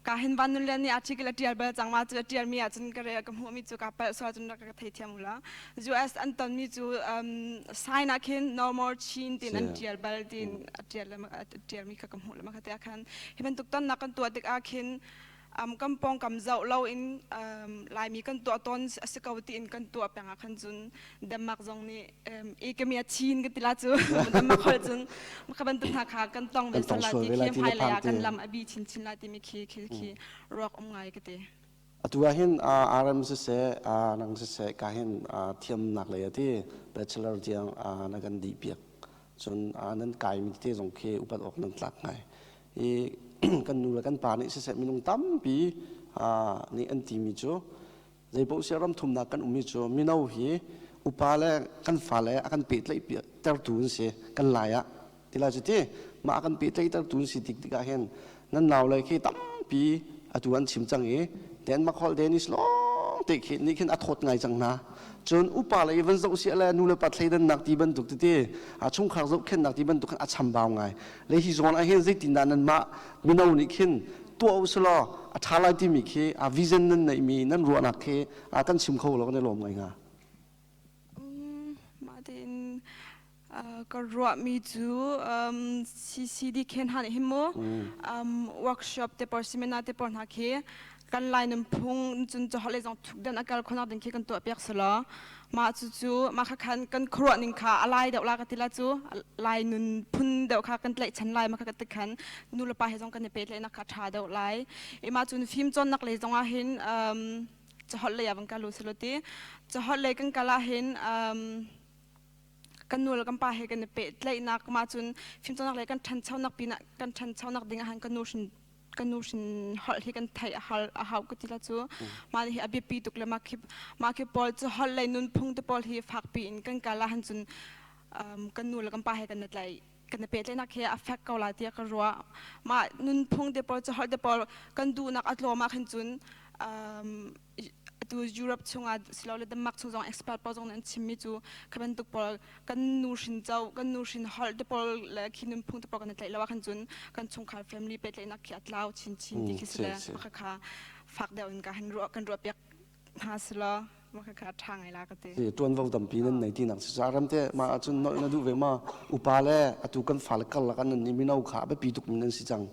ka hin van nun len nih article a tial bal cang. Ma cu a tial mi ahcun ka rel ka hmuh mi cu ka palh sual cun rak ka theithiam ula. US an ton mi cu sign ah khin "No more Chin" tin an tial bal tin a tial a tial mi kha ka hmuh le ma kha te khan hi bantuk tonnak kan tuah tik ah khin kan pawngkam zoh lo in Laimi kan tuah tawn a si ko tiin kan tuah peng ah khan cun Denmark zong nih e ka mi a Chin ka ti la cu Denmark holh cun kha bantuk hna kha kan tong ve sal la ti khi hmailei ah kan lam a bi chinchin la timi khi khi khi ruak um ngai ka ti. Atu ah hin RM siseh, nang siseh, ka hin thiamnak lei ati bachelor tiang na kan dih piak, cun nan kai mi te zong khi upat awk nan tlak ngai i kan nu le kan pa nih siseh, minung tampi nih an ti mi cu zeipaoh sia ram thumnak kan ummi cu mino hi upa le kan fale a kan pehtlaih tertu an si kan lai ah ti lai cu ti. Mah a kan pehtlaih tertu an si tik tikah hin nan nau le khi tampi atu an chim cang i Denmark holh Danish lawng te khi nih khin a thawt ngai cang hna. Cun upa le van zoh sia le nu le pa thleidannak ti bantuk tete, a chungkhar zohkhenhnak ti bantuk khan a chambau ngai le hi zawn ah hin zeitindah nan mah mino nih khin tuah u selaw a ṭha lai timi khi a vision nan neihmi, nan ruahnak khi a kan chim kho lo kan i lawm ngai hnga. Mah tein ka ruahmi cu CCD khen han hin mu workshop te por, seminar te por hna khi kan Lai nunphung cun caholh lei zong thuk den a kal khonak ding khi kan tuah piak selaw mah cu cu mah kha khan kan khuaruah ning kha a lai deuh la ka ti la cu. Lai nunphun deuh kha kan tlaihchan lai. Mah kha ka ti khan nu le pa he zong kan i pehtlaihnak kha ṭha deuh lai i mah cun fim cawnnak lei zong ah hin caholh lei ah van kal u selaw ti. Caholh lei kan kal ah hin kan nu le kan pa he kan i pehtlaihnak, mah cun fimcawnnak lei kan ṭhanchonak pinah kan ṭhanchonak ding ah han kan nu hrin kan nu hrin holh hi kan theih a hal a hau ka ti la cu. Mah hi a biapi tuk le mah khi mah khi pawl cu holh lei nunphung te pawl hi fakpi in kan kal ah han cun kan nu le kan pa he kan i tlaih kan i pehtlaihnak hi a fek ko la tiah ka ruah. Mah nunphung te pawl cu holh te pawl kan duhnak a tlawm ah khan cun atu Europe chungah silole Denmark chung zong expert pawl zong nih an chimmi cu kha bantuk pawl kan nu hrin co kan nu hrin holh te pawl le khi nunphung te pawl kan i tlaih lo ah khan cun kan chungkhar family pehtlaihnak khi a tlau chinchin ti khi si le mah kha fak deuh in ka han ruah kan ruah piak hna si law mah kha ṭha ngai la ka ti. Ṭuanvo tampi nan nei tinak si ram te mah ahcun nolh na duh ve ma? Upa le atu kan fale karlak an nan mino kha a biapi tuk mi nan si cang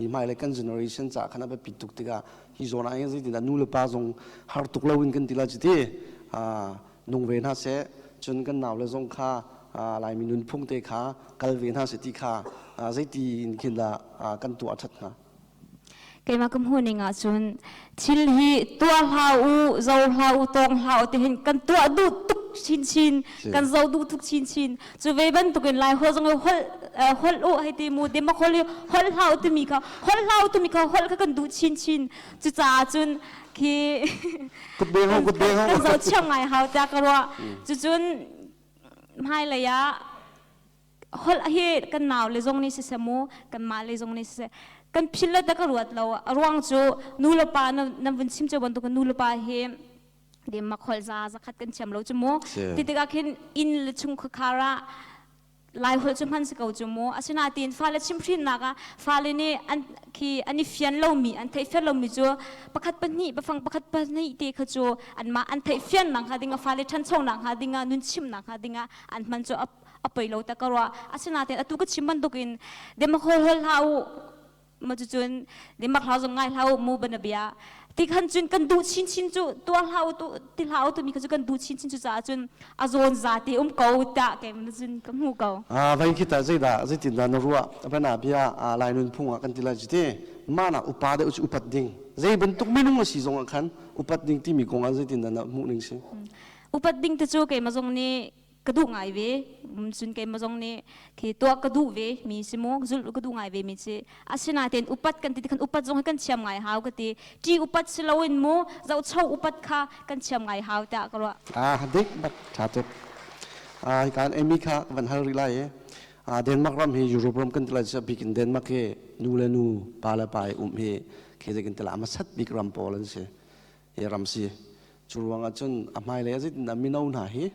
i hmailei kan generation caah khan a biapi tuk tikah hi zawn ah hin zeitindah nu le pa zong har tuk lo in kan ti la cu ti nung ve hna seh, cun kan nau le zong kha Laimi nunphung te kha kal ve hna seh ti kha zeiti in khin dah kan tuah ṭhat hnga? Keimah ka hmuh ning ahcun thil hi tuah hlah u, zo hlah u, tawng hlah u ti hin kan tuah duh tuk chinchin, kan zo duh tuk chinchin. Cu ve bantukin Lai holh zong holh holh u hei ti mu Demak holh hi holh hlah u timi kha holh hlah u timi kha holh kha kan duh chinchin. Cucaah cun khi kan zoh thiam ngai hau tiah ka ruah. Cucun hmailei ah holh hi kan nau le zong nih siseh mu, kanmah le zong nih siseh, kan philh lo ta ka ruat lo. A ruang cu nu le pa nan vun chim cio bantuk nu le pa hi Denmark holh za zakhat kan thiam lo cu mu. Ti tikah khin inn le chung khuakhar ah. Laiholh cu hman si ko cu mu. Asinain fale chimhhrinnak ah fale nih an khi an i fian lomi, an theihfian lomi cu pakhat pahnih biafang pakhat pahnih te kha cu anmah an theihfiannak hnga dingah fale ṭhanchonak hnga dingah nun chimnak hnga dingah an hman cu a poi lo ta ka ruah. Asinain atu ka chim bantukin demahol hol hlah u ma cucun demak hlau zong ngai hlah u mu banabia ti khan cun kan duh chinchin cu tuah hlah u ti hlah u timi kha cu kan duh chinchin cu caah cun a zawn za te um ko ta ke cun ka hmu ko. Vai kita zeidah zeitin dah na ruah bana bia lai nun phung ah kan ti lai te mana upa deuh cu upat ding zei bantuk minung a si zong ah khan upat ding timi kong ah zeitin dah na hmuh ning si? Upat ding te cu keimah zong nih ka duh ngai ve. Cun keimah zong nih khi tuah ka duh ve mi si mu, zulh ka duh ngai ve mi si. Asinain upat kan ti khan upat zong hi kan thiam ngai hau ka ti. Ṭi upat si loin mu, zohcho upat kha kan thiam ngai hau tiah ka ruah. Ah, dik bak ṭha tuk. Ah, kan Amy kha van hal rih lai i Denmark ram hi Europe ram kan ti lai bik in Denmark hi nu le nu, pa le pa i um hi khi zeikin tila a hmasat bik ram pawl an si. Hi ram si. Cu ruangah cun a hmailei ah zeitindah mino hna hi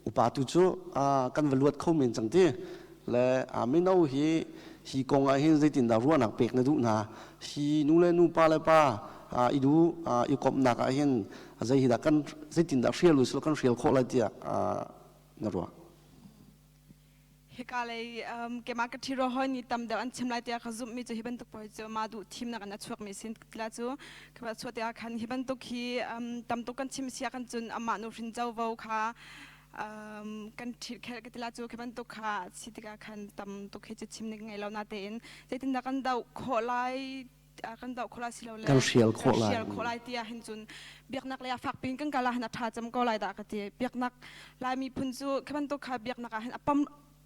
upa tu cu kan va luat kho men cang ti le mino hi hi kong ah hin zeitindah ruahnak pek na duh hna? Hi nu le nu, pa le pa i duh i komhnak ah hin zei hi dah kan zeitindah hrial u kan hrial khawh lai tiah na ruah? Hika lei keimah ka ṭhiro hawi nih tam deuh an chim lai tiah ka zumhmi cu hi bantuk pawl cu mah duh thimnak in a chuakmi sin tila cu ka chuah tikah khan hi bantuk hi tam tuk kan chim sia kan cun amah nuhrin covo kha kan ṭhit khel ka tila cu khi bantuk kha si tikah khan tam tuk hi cu chim ning ngei lo natein zeitindah kan doh khawh lai kan doh khawh lai silole kan hrial khawh lai hrial khawh lai ti ah hin cun biaknak lei ah fak piin kan kal ah hin a ṭha cem ko lai dah ka ti. Biaknak Lai miphun cu khi bantuk kha biaknak ah hin a pam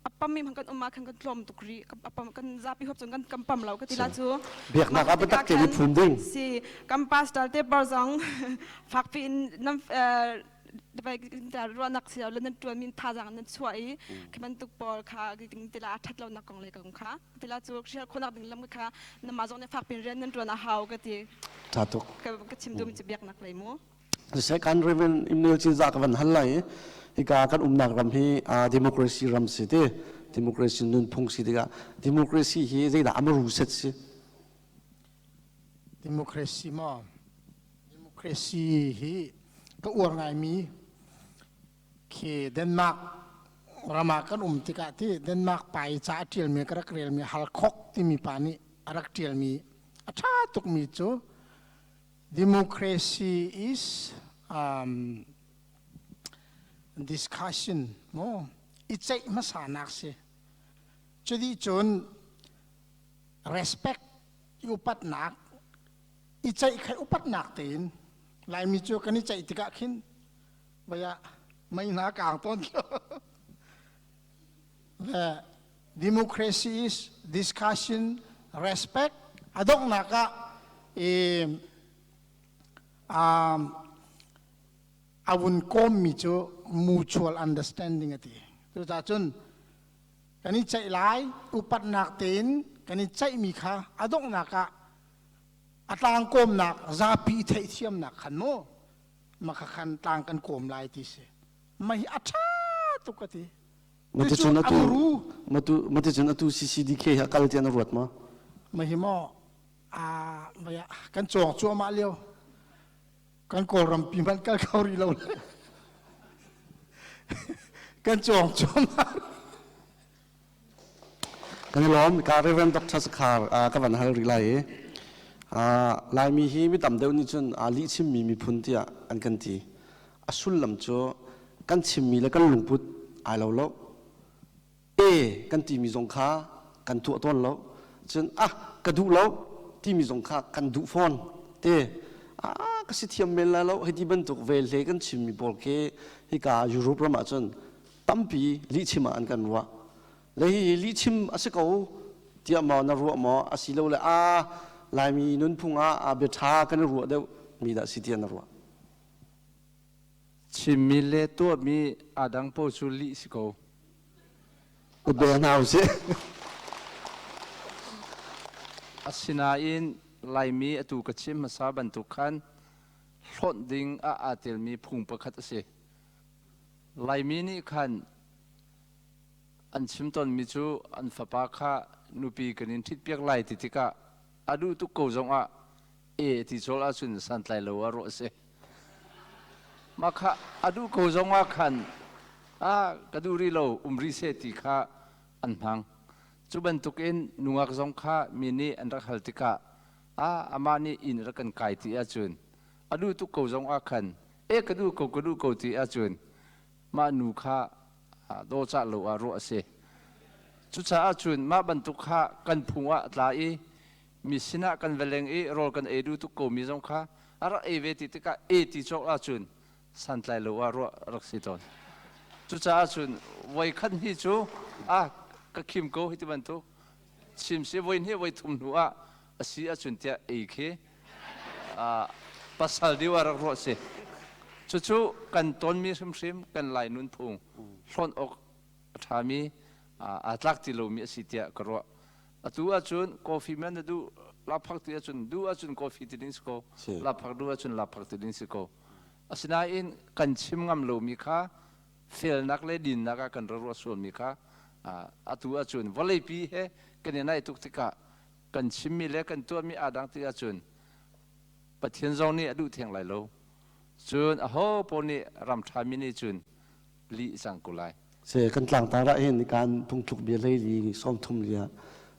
a pam mi kan um ah khan kan tlawm tuk rih, kan zapi huap cun kan pam lo ka ti la cu. Biaknak ah biatak tein i phum ding si. Kan pastor te par zong fak piin nan ruahnak si lo nan ṭuan min thazaang nan chuah i khi bantuk pawl kha tila a ṭhat lonak kong le kong kha tila cu hrial khawhnak ding lam kha namah zong nih fak pin rian nan ṭuan a hau ka ti. Ṭha tuk. Ka chim duhmi cu biaknak lei mu. Seh kan Reverend Emmanuel Cinzah ka van hal lai i hika kan umnak ram hi democracy ram si ti democracy nunphung si tikah democracy hi zeidah amaru set si? Democracy maw? Democracy hi ka uar ngaimi khi Denmark ram ah kan um tikah ti Denmark pa i ca a ṭialmi ka rak relmi Halkhok timi pa nih a rak ṭialmi a ṭha tukmi cu democracy is discussion maw i ceih hmasanak si. Cuti cun respect i upatnak i ceih khai upatnak tein Laimi cu kan i ceih tikah khin vaya mei hna kaang tawn. The democracy is discussion, respect, a donghnak ah a vun kawmmi cu mutual understanding a ti. Cucaah cun kan i ceih lai, upatnak tein kan i ceihmi kha a donghnak ah a tlangkawmnak zapi theihthiamnak khan mu maka khan tlang kan kawm lai ti si. Mah hi a ṭha tuk ka ti. Maticun atu matu maticun atu CCDK hi a kal tiah na ruat ma? Mah hi maw a kan cawng cuahmah lio kan Kawlram pi hmanh kal kho rih lo le kan cawng cuahmah. Kan i lawm. Ka Reverend Dr. Sakhar ka van hal rih lai i Laimi hi mi tam deuh nih cun lih chimmi miphun tiah an kan ti. A sullam cu kan chimmi le kan lungput ai lo lo. E kan timi zong kha kan tuah tawn lo. Cun ah ka duh lo timi zong kha kan duh fawn te. Ah ka si thiam men lai lo hei ti bantuk ve hle kan chimmi pawl khi hika Europe ram ah cun tampi lihchim ah an kan ruah. Le hi lihchim a si ko tiah maw na ruah maw asilole a Laimi nunphung ah a bia ṭha kan i ruah deuh mi dah si tiah na ruah? Chimmi le tuahmi aa dang paoh cu lih si ko. Utbel hna usih. Asinain Laimi atu ka chim hmasa bantuk khan hlawnh ding ah aa telmi phung pakhat a si. Laimi nih khan An chim tawnmi cu an fapa kha nupi kan in ṭhitpiak lai ti tikah a duh tuk ko zongah e ti cawl ahcun santlai lo ah ruah a si. Mah kha a duh ko zongah khan a ka duh rih lo um rih seh ti kha an hmang. Cu bantukin nungak zong kha mi nih an rak hal tikah a amah nih inn rak kan kai ti ahcun a duh tuk ko zongah khan e ka duh ko ka duh ko ti ahcun mah nu kha dawcah lo ah ruah a si. Cucaah cun mah bantuk kha kan phung ah a tla i mi sinah kan va leng i rawl kan ei duh tuk komi zong kha a rak ei ve ti tikah e ti cawk ahcun santlai lo ah ruah rak si tawn. Cucaah cun voi khat hnih cu ah ka khim ko hi ti bantuk chim si voi hnih voi thum hnu ah a si ahcun tiah ei khi pasal deu ah rak ruah si. Cucu kan tonmi hrimhrim kan Lai nunphung hlonh awk a ṭhami aa tlak ti lomi a si tiah ka ruah. Atu ahcun coffee man na duh laphak ti ahcun duh ahcun coffee ti ding si ko laphak duh ahcun laphak ti ding si ko. Asinain kan chim ngam lomi kha felnak le dinnak ah kan ra ruah sualmi kha atu ahcun vawleipi he kan i naih tuk tikah kan chimmi le kan tuahmi aa dang ti ahcun Pathian zong nih a duh theng lai lo. Cun aho paoh nih ram ṭhami nih cun lih cang ko lai. Se kan tlangtar ah hin kan phungthluk bia hlei li 30 lia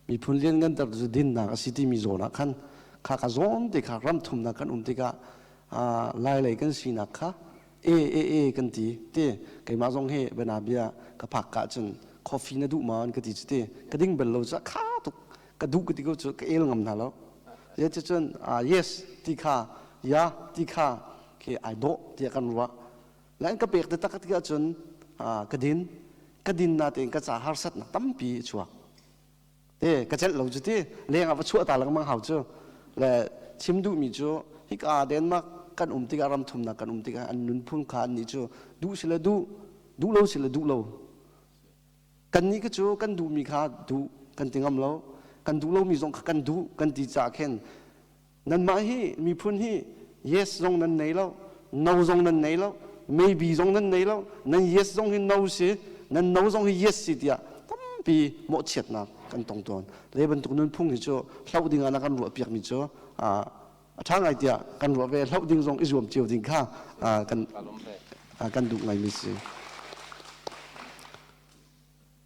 miphun lian ngan ter cu dinnak a si timi zawn ah khan kha ka zawn te kha ram thumnak kan um tikah lai lei kan sinak kha e e e kan ti te keimah zong hi bana bia ka phak ka cun coffee na duh ma an ka ti cu te ka ding bel lo cu kha tuk ka duh ka ti ko cu ka el ngam hna lo cun yes ti kha ya ti kha khi ai dawh tiah kan ruah lain ka pek te tak ti ahcun ka din ka din na tein ka ca harsatnak tampi a chuak te ka celh lo cu ti leng ah va chuah ta lengmang hau cu le chim duhmi cu hika Denmark kan um tikah ram thumnak kan um tikah an nunphung kha an nih cu duh si le duh duh lo si le duh lo Kannih kha cu kan duhmi kha duh kan ti ngam lo. Kan duh lomi zong kha kan duh kan ti caah khin nanmah hi miphun hi yes zong nan nei lo, no zong nan nei lo, maybe zong nan nei lo, nan yes zong hi no si, nan no zong hi yes si tiah tampi mawhchiatnak kan tong tawn. Le bantuk nunphung hi cu hloh ding ah na kan ruah piakmi cu a ṭha ngai tiah kan ruah ve. Hloh ding zong i zuam cio ding kha kan kan duh ngaimi si.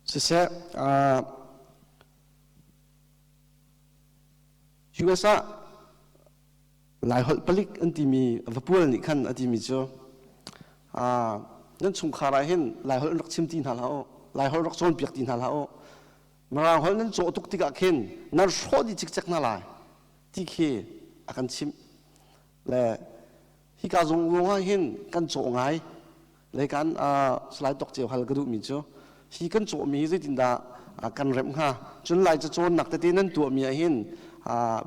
Siseh, US ah Laiholh palik an timi vapual nih khan a timi cu nan chungkhar ah hin Laiholh rak chim ti hna hlah u, Laiholh rak cawnpiak ti hna hlah u. Mirang holh nan cawh tuk tikah khin nan hrawh dih cikcek hna lai ti khi a kan chimh. Le hika zung ruang ah hin kan cawh ngai. Le kan Salai Tawk Ceu hal ka duhmi cu hi kan cawhmi hi zeitindah kan remh hnga? Cun Laica cawnnak tete nan tuahmi ah hin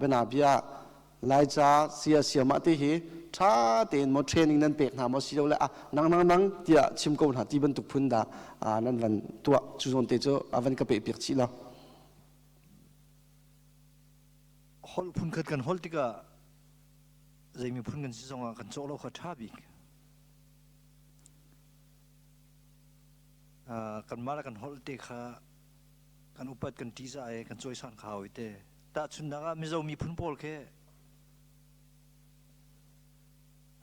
bianabia Laica sia siamah te hi ṭha tein maw training nan pek hna maw silole ah nang nang nang tiah chim ko hna ti bantuk phun dah nan van tuah cu zawn te cu a van ka peh piak chih lo. Holh phunkhat kan holh tikah zei miphun kan si zongah kan cawh lo kha ṭha bik. Kanmah le kan holh te kha kan upat kan ṭihzah i kan cawisan kha hau i te. Tahchunhnak ah Mizo miphun pawl khi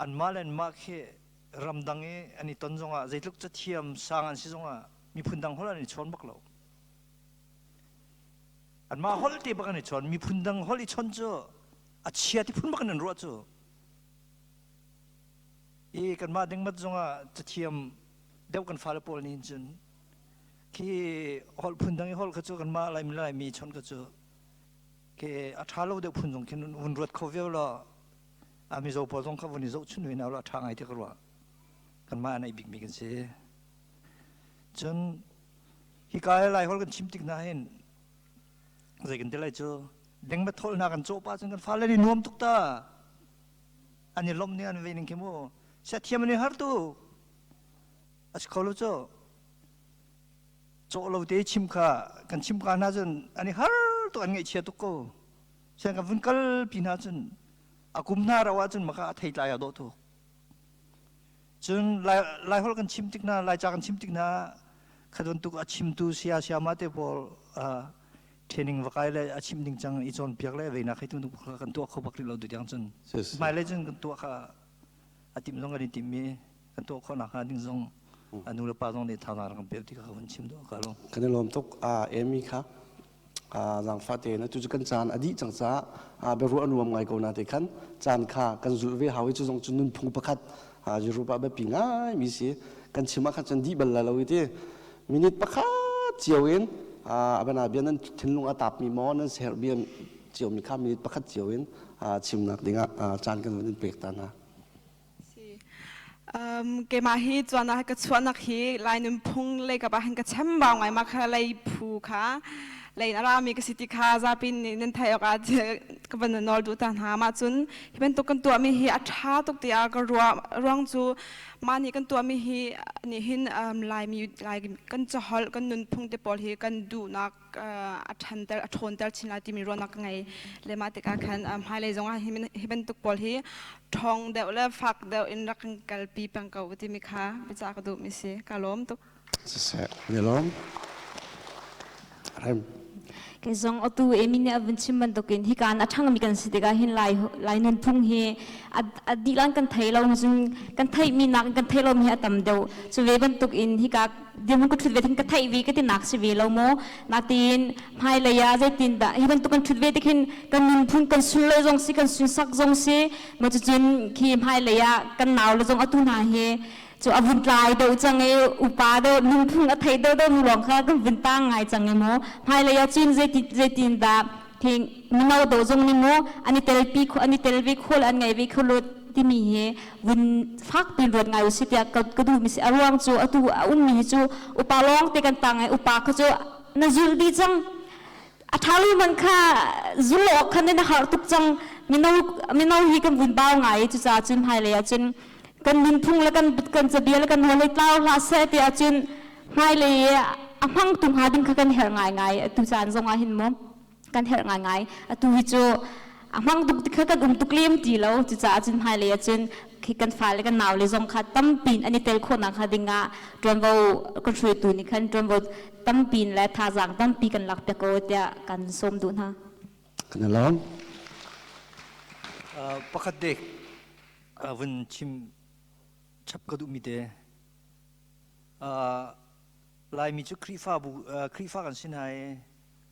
anmah le anmah khi ramdang i an i ton zongah zeitluk cathiam sang an si zongah miphun dang holh an i chawn bak lo. Anmah holh te bak an i chawn. Miphun dang holh i chawn cu a chia ti phun bak in an ruah cu. I kanmah dingmat zongah cathiam deuh kan fale pawl nih cun khi holh phun dang i holh kha cu kanmah Laimi Laimi chon kha cu khi a ṭha lo deuh phun zong khin vun ruat kho veo law a Mizo pawl zong kha vun i zohchun ve hna law a ṭha ngai ti ka ruah. Kanmah a naih bikmi kan si. Cun hika he Lai holh kan chim tik hna hin zei kan ti lai cu dengmat holh hna kan cawh pah cun kan fale nih nuam tuk ta. An i lawmh ning an ve ning khi mu siathiam an i har tu a si kho lo cu cawh lo te chim kha kan chim ka hna cun an i har tuk an ngaihchia tuk ko sian kan vun kal pi hna cun a kum hna ro ahcun maka a thei tlai a dawh tuk cun lai holh kan chim tik hna lai ca kan chim tik hna. Kha bantuk a chimtu saya sayama te pawl training va kai le a chim ding cang i cawnpiak le veinak hei tu kan tuah kho bak rih lo tu tiang cun. Hmailei cun kan tuah kha a tim zong kan i tim i kan tuah khawh nakhnga ding zong a nu le pa zong nih thazaang kan pek ti kha hun chim duh ka lo. Kan i lawm tuk Amy kha zaangfah tein atu cu kan caan a dih cang caah biaruah a nuam ngai ko na te khan caan kha kan zulh ve hau i cu zong cu nunphung pakhat Europe ah biapi ngai mi si kan chim ah khan cun dih bal la lo i ti minute pakhat cio in abana bia nan thinlung a tap mi maw nan serh bia cio mi kha minute pakhat cio in chimnak dingah caan kan van in pek ta hna. Keimah hi chuan ah ka chuahnak hi Lai nunphung lei kap ah hin ka chambau ngai ma kha lei phu kha lei in a rami ka si ti kha zapi nih nan theih awk ah ka van nawl duh ta hna. Mah cun hi bantuk kan tuahmi hi a ṭha tuk tiah ka ruah ruang cu mah nih kan tuahmi hi nih hin Laimi Lai kan caholh kan nunphung te pawl hi kan duhnak a ṭhanter a ṭhawnter chin lai timi ruahnak ka ngei le mah tikah khan hmailei zongah hi bantuk pawl hi ṭhawng deuh le fak deuh in rak kan kalpi peng ko timi kha biacah ka duhmi si ka lawm tuk. Siseh, ni lawm. Rem. Kei zong atu Amy nih a vun chim bantukin hika a ṭhangmi kan si tikah hin Lai Lai nunphung hi a dihlan kan thei lo cun kan theihmi nak kan thei lomi hi a tam deuh. Cu ve bantukin hika dirhmun ka ṭhut ve thin ka theih ve ka ti nak si ve lo maw? Natin hmailei ah zeitin dah hi bantuk kan ṭhut ve tik hin kan nunphung kan sunlawi zong si kan sunsak zong si maw cucun khi hmailei ah kan nau le zong atu hna hi cu a vun tlai deuh cang i upa deuh nunphung a thei deuh deuh mi lawng kha kan vun tang ngai cang i mu hmailei ah cun zeitin dah thing mino do zong nih mu an i telpi an i tel ve kho le an ngei ve kho lo timi hi vun fak pin ruat ngai usih tiah ka duh mi si a ruang cu atu a ummi hi cu upa lawng te kan tang i upa kha cu na zul dih cang a ṭha lo man kha zul awk khan na har tuk cang mino mino hi kan vun bau ngai i cucaah cun hmailei ah cun kan nunphung le kan kan cabia le kan hawlei tlau hlah seh ti ahcun hmailei i a hmangtu hnga ding kha kan herh ngaingai atu caan zong ah hin mu kan herh ngaingai atu hi cu a hmang tuk ti kha kan um tuk lem ti lo cucaah cun hmailei ah cun khi kan fale kan naule zong kha tampin an i tel khawhnak hnga ding ah ṭuanvo kan hruaitu nih khan ṭuanvo tampin le thazaang tampi kan lak piak ko tiah kan sawm duh hna. Kan i lawm. Pakhat dek vun chim chap ka duhmi te Laimi cu Khrihfabu Khrihfa kan si hna i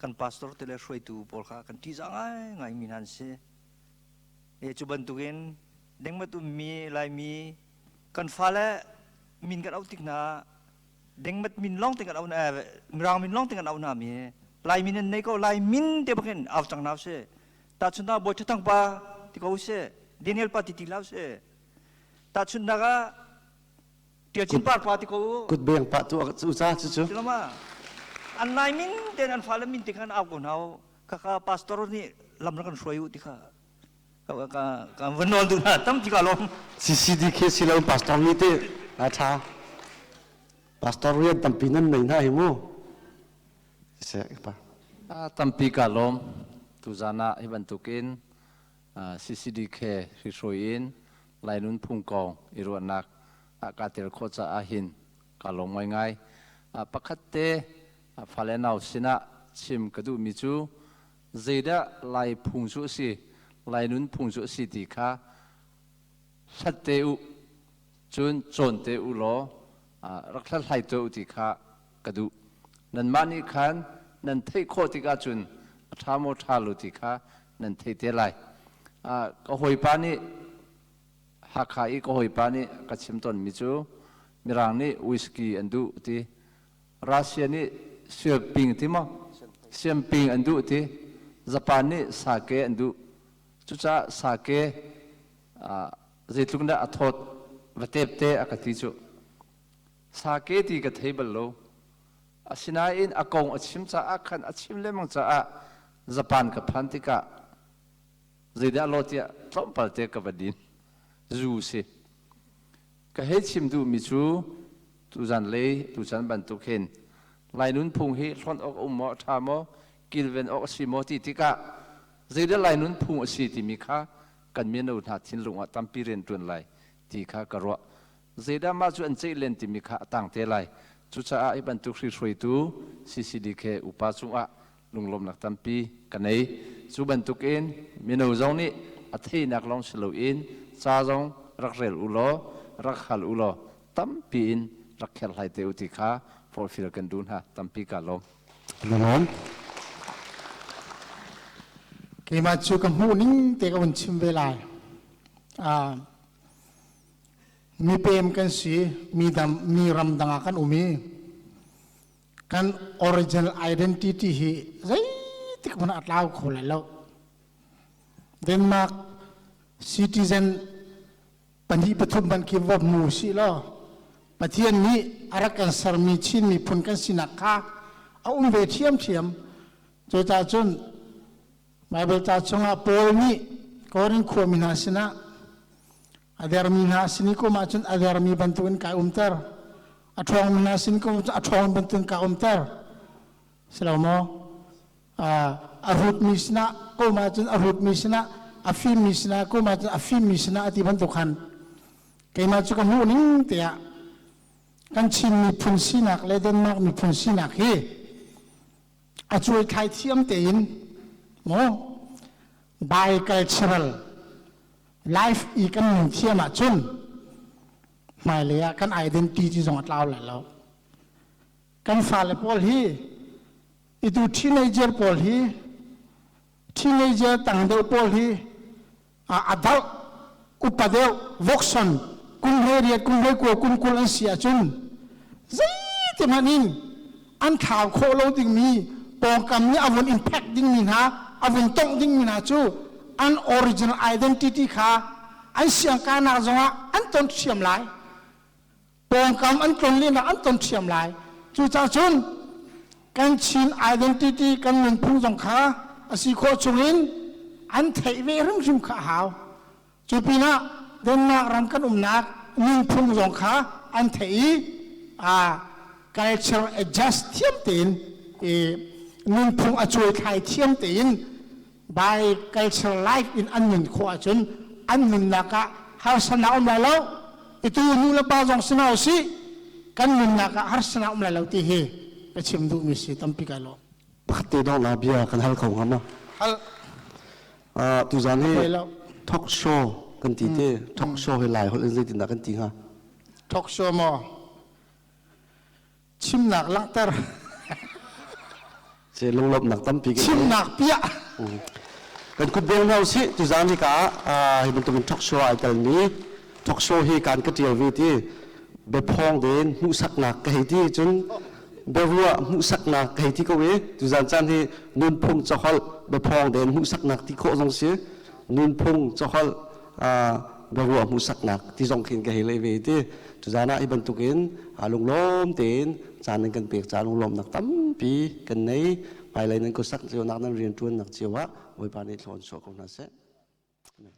kan pastor te le hruaitu pawl kha kan ṭihzah ngaingai mi hna an si. E cu bantukin dengmat ummi Laimi kan fale min kan auh tik hna dengmat min lawng te kan auh hna Mirang min lawng te kan auh hna mi Lai min an nei ko Lai min te bakin au cang hna usih tahchunhnak Bawi Thatang pa ti ko usih Daniel pa ti ti hlah usih tahchunhnak ah Tial Chin Par pa ti ko u Kut beng pa tu cu ca cu cu Silama an Lai min ten an fale min te khan au ko hna u khakha pastor nih lam rak kan hruai u ti kha ka van nawl duh hna tampi ka lawm CCDK si lo pastor nih te a tha pastor rian tampi nan nei hna hi mu se pa Tampi ka lawm tuzan ah hi bantukin CCDK hrihrui in Lai nunphung kong i ruahnak ah kaa tel khawh caah hin ka lawm ngaingai. Pakhat te fale nau sinah chim ka duhmi cu zeidah Lai phung cu a si, Lai nunphung cu a si ti kha hlat te u, cun cawn te u law rak hlathlai tuah u ti kha ka duh. Nanmah nih khan nan theih khawh tikah cun a ṭha maw ṭha lo ti kha nan thei te lai. Ka hawipa nih Hakha i ka hawipa nih ka chim tawnmi cu Mirang nih whisky an duh ti. Russia nih sialping ti maw siamping an duh ti Japan nih sake an duh cucaah sake zeitluk dah a thawt va tep te a ka ti cu sake ti ka thei bal lo asinain a kong a chim caah khan a chim lengmang caah Japan ka phan tikah zeidah law tiah tlawmpal te ka va din zu si Ka hei chim duhmi cu tuzan lei tuchan bantuk hin Lai nunphung hi hlonh awk a um maw a ṭha maw kilven awk a si maw ti tikah zeidah Lai nunphung a si timi kha kan mino hna thinlung ah tampi rian ṭuan lai ti kha ka ruah. Zeidah mah cu an ceih len timi kha a tang te lai. Cucaah hi bantuk hrihruaitu CCDK upa cungah lunglawmhnak tampi ka nei. Cu bantukin mino zong nih a theinak lawng si loin ca zong rak rel u law rak hal u law tampi in rak kherhlai te u ti kha forhfial kan duh hna. Tampi ka lawm. Na lawm. Keimah cu ka hmuh ning te ka vun chim ve lai. Mipem kan si, mi dam, mi ram dang ah kan um i kan original identity hi zeitik hmanh a tlau kho lai lo. Denmark citizen pahnih pathum ban khi va hmu si law Pathian nih a rak kan sermi Chin miphun kan sinak kha a um ve ṭhiamṭhiam. Cucaah cun Baibal ca chungah Paul nih Korin khuami hna sinah a dermi hna sin i kum ahcun a dermi bantukin kai umter, a ṭhawngmi hna sin kum ahcun a ṭhawng bantukin ka umter. Si lo maw? A rutmi sinah kum ahcun a rutmi sinah, a fimmi sinah kum ahcun a fimmi sinah a ti bantuk khan keimah cu ka hmuh ning tiah kan Chin miphun sinak le Denmark miphun sinak hi a cuaithlai thiam tein maw bicultural life i kan nun thiam ahcun hmailei ah kan identity zong a tlau lai lo. Kan fale pawl hi itu teenager pawl hi teenager tang deuh pawl hi adult upa deuh vokson kum 18 kum 29 kum 20 an si ahcun zeiti hmanh in an thlau khawh lo dingmi pawngkam nih a vun impact dingmi hna a vun tongh dingmi hna cu an original identity kha an siangkanak zongah an ton ṭhiam lai, pawngkam an tlonlennak an ton ṭhiam lai. Cucaah cun kan Chin identity, kan nunphung zong kha a si khawh chungin an theih ve hrimhrim kha a hau. Cu pinah Denmark ram kan umnak nunphung zong kha an theih i culture adjust thiam tein i nunphung a cuaithlai thiam tein by culture life in an nun khawh ahcun an nunnak ah harsatnak um lai lo. Itu nu le pa zong si hna usih, kan nunnak ah harsatnak um lai lo ti hi ka chim duhmi si. Tampi kai lawm. Pakhat te dong bia kan hal kho hnga ma? Hal. Tuzan hi talk show kan ti te, talk show hi Lai holh in zeitindah kan ti hnga? Talk show maw? Chimnak langhter. Ce lunglawmhnak tampi. Chimnak piah. Kan kut beng hna usih. Tuzan hi ka hi bantukin talk show ai telmi, talk show hi kan ka tial ve ti biaphawng den hmuhsaknak ka hei ti cun biaruah hmuhsaknak ka hei ti ko i tuzan caan hi nunphung caholh biaphawng den hmuhsaknak ti khawh zong si, nunphung caholh biaruah hmuhsaknak ti zong khin ka hei lei ve ti. Tuzan ah hi bantukin lunglawm tein caan nan kan pek ca lunglawmnak tampi kan nei. Hmailei nan khuasak cio nak, nan rianṭuannak cio ah Bawipa nih thlawn chuah ko hna seh. Amen.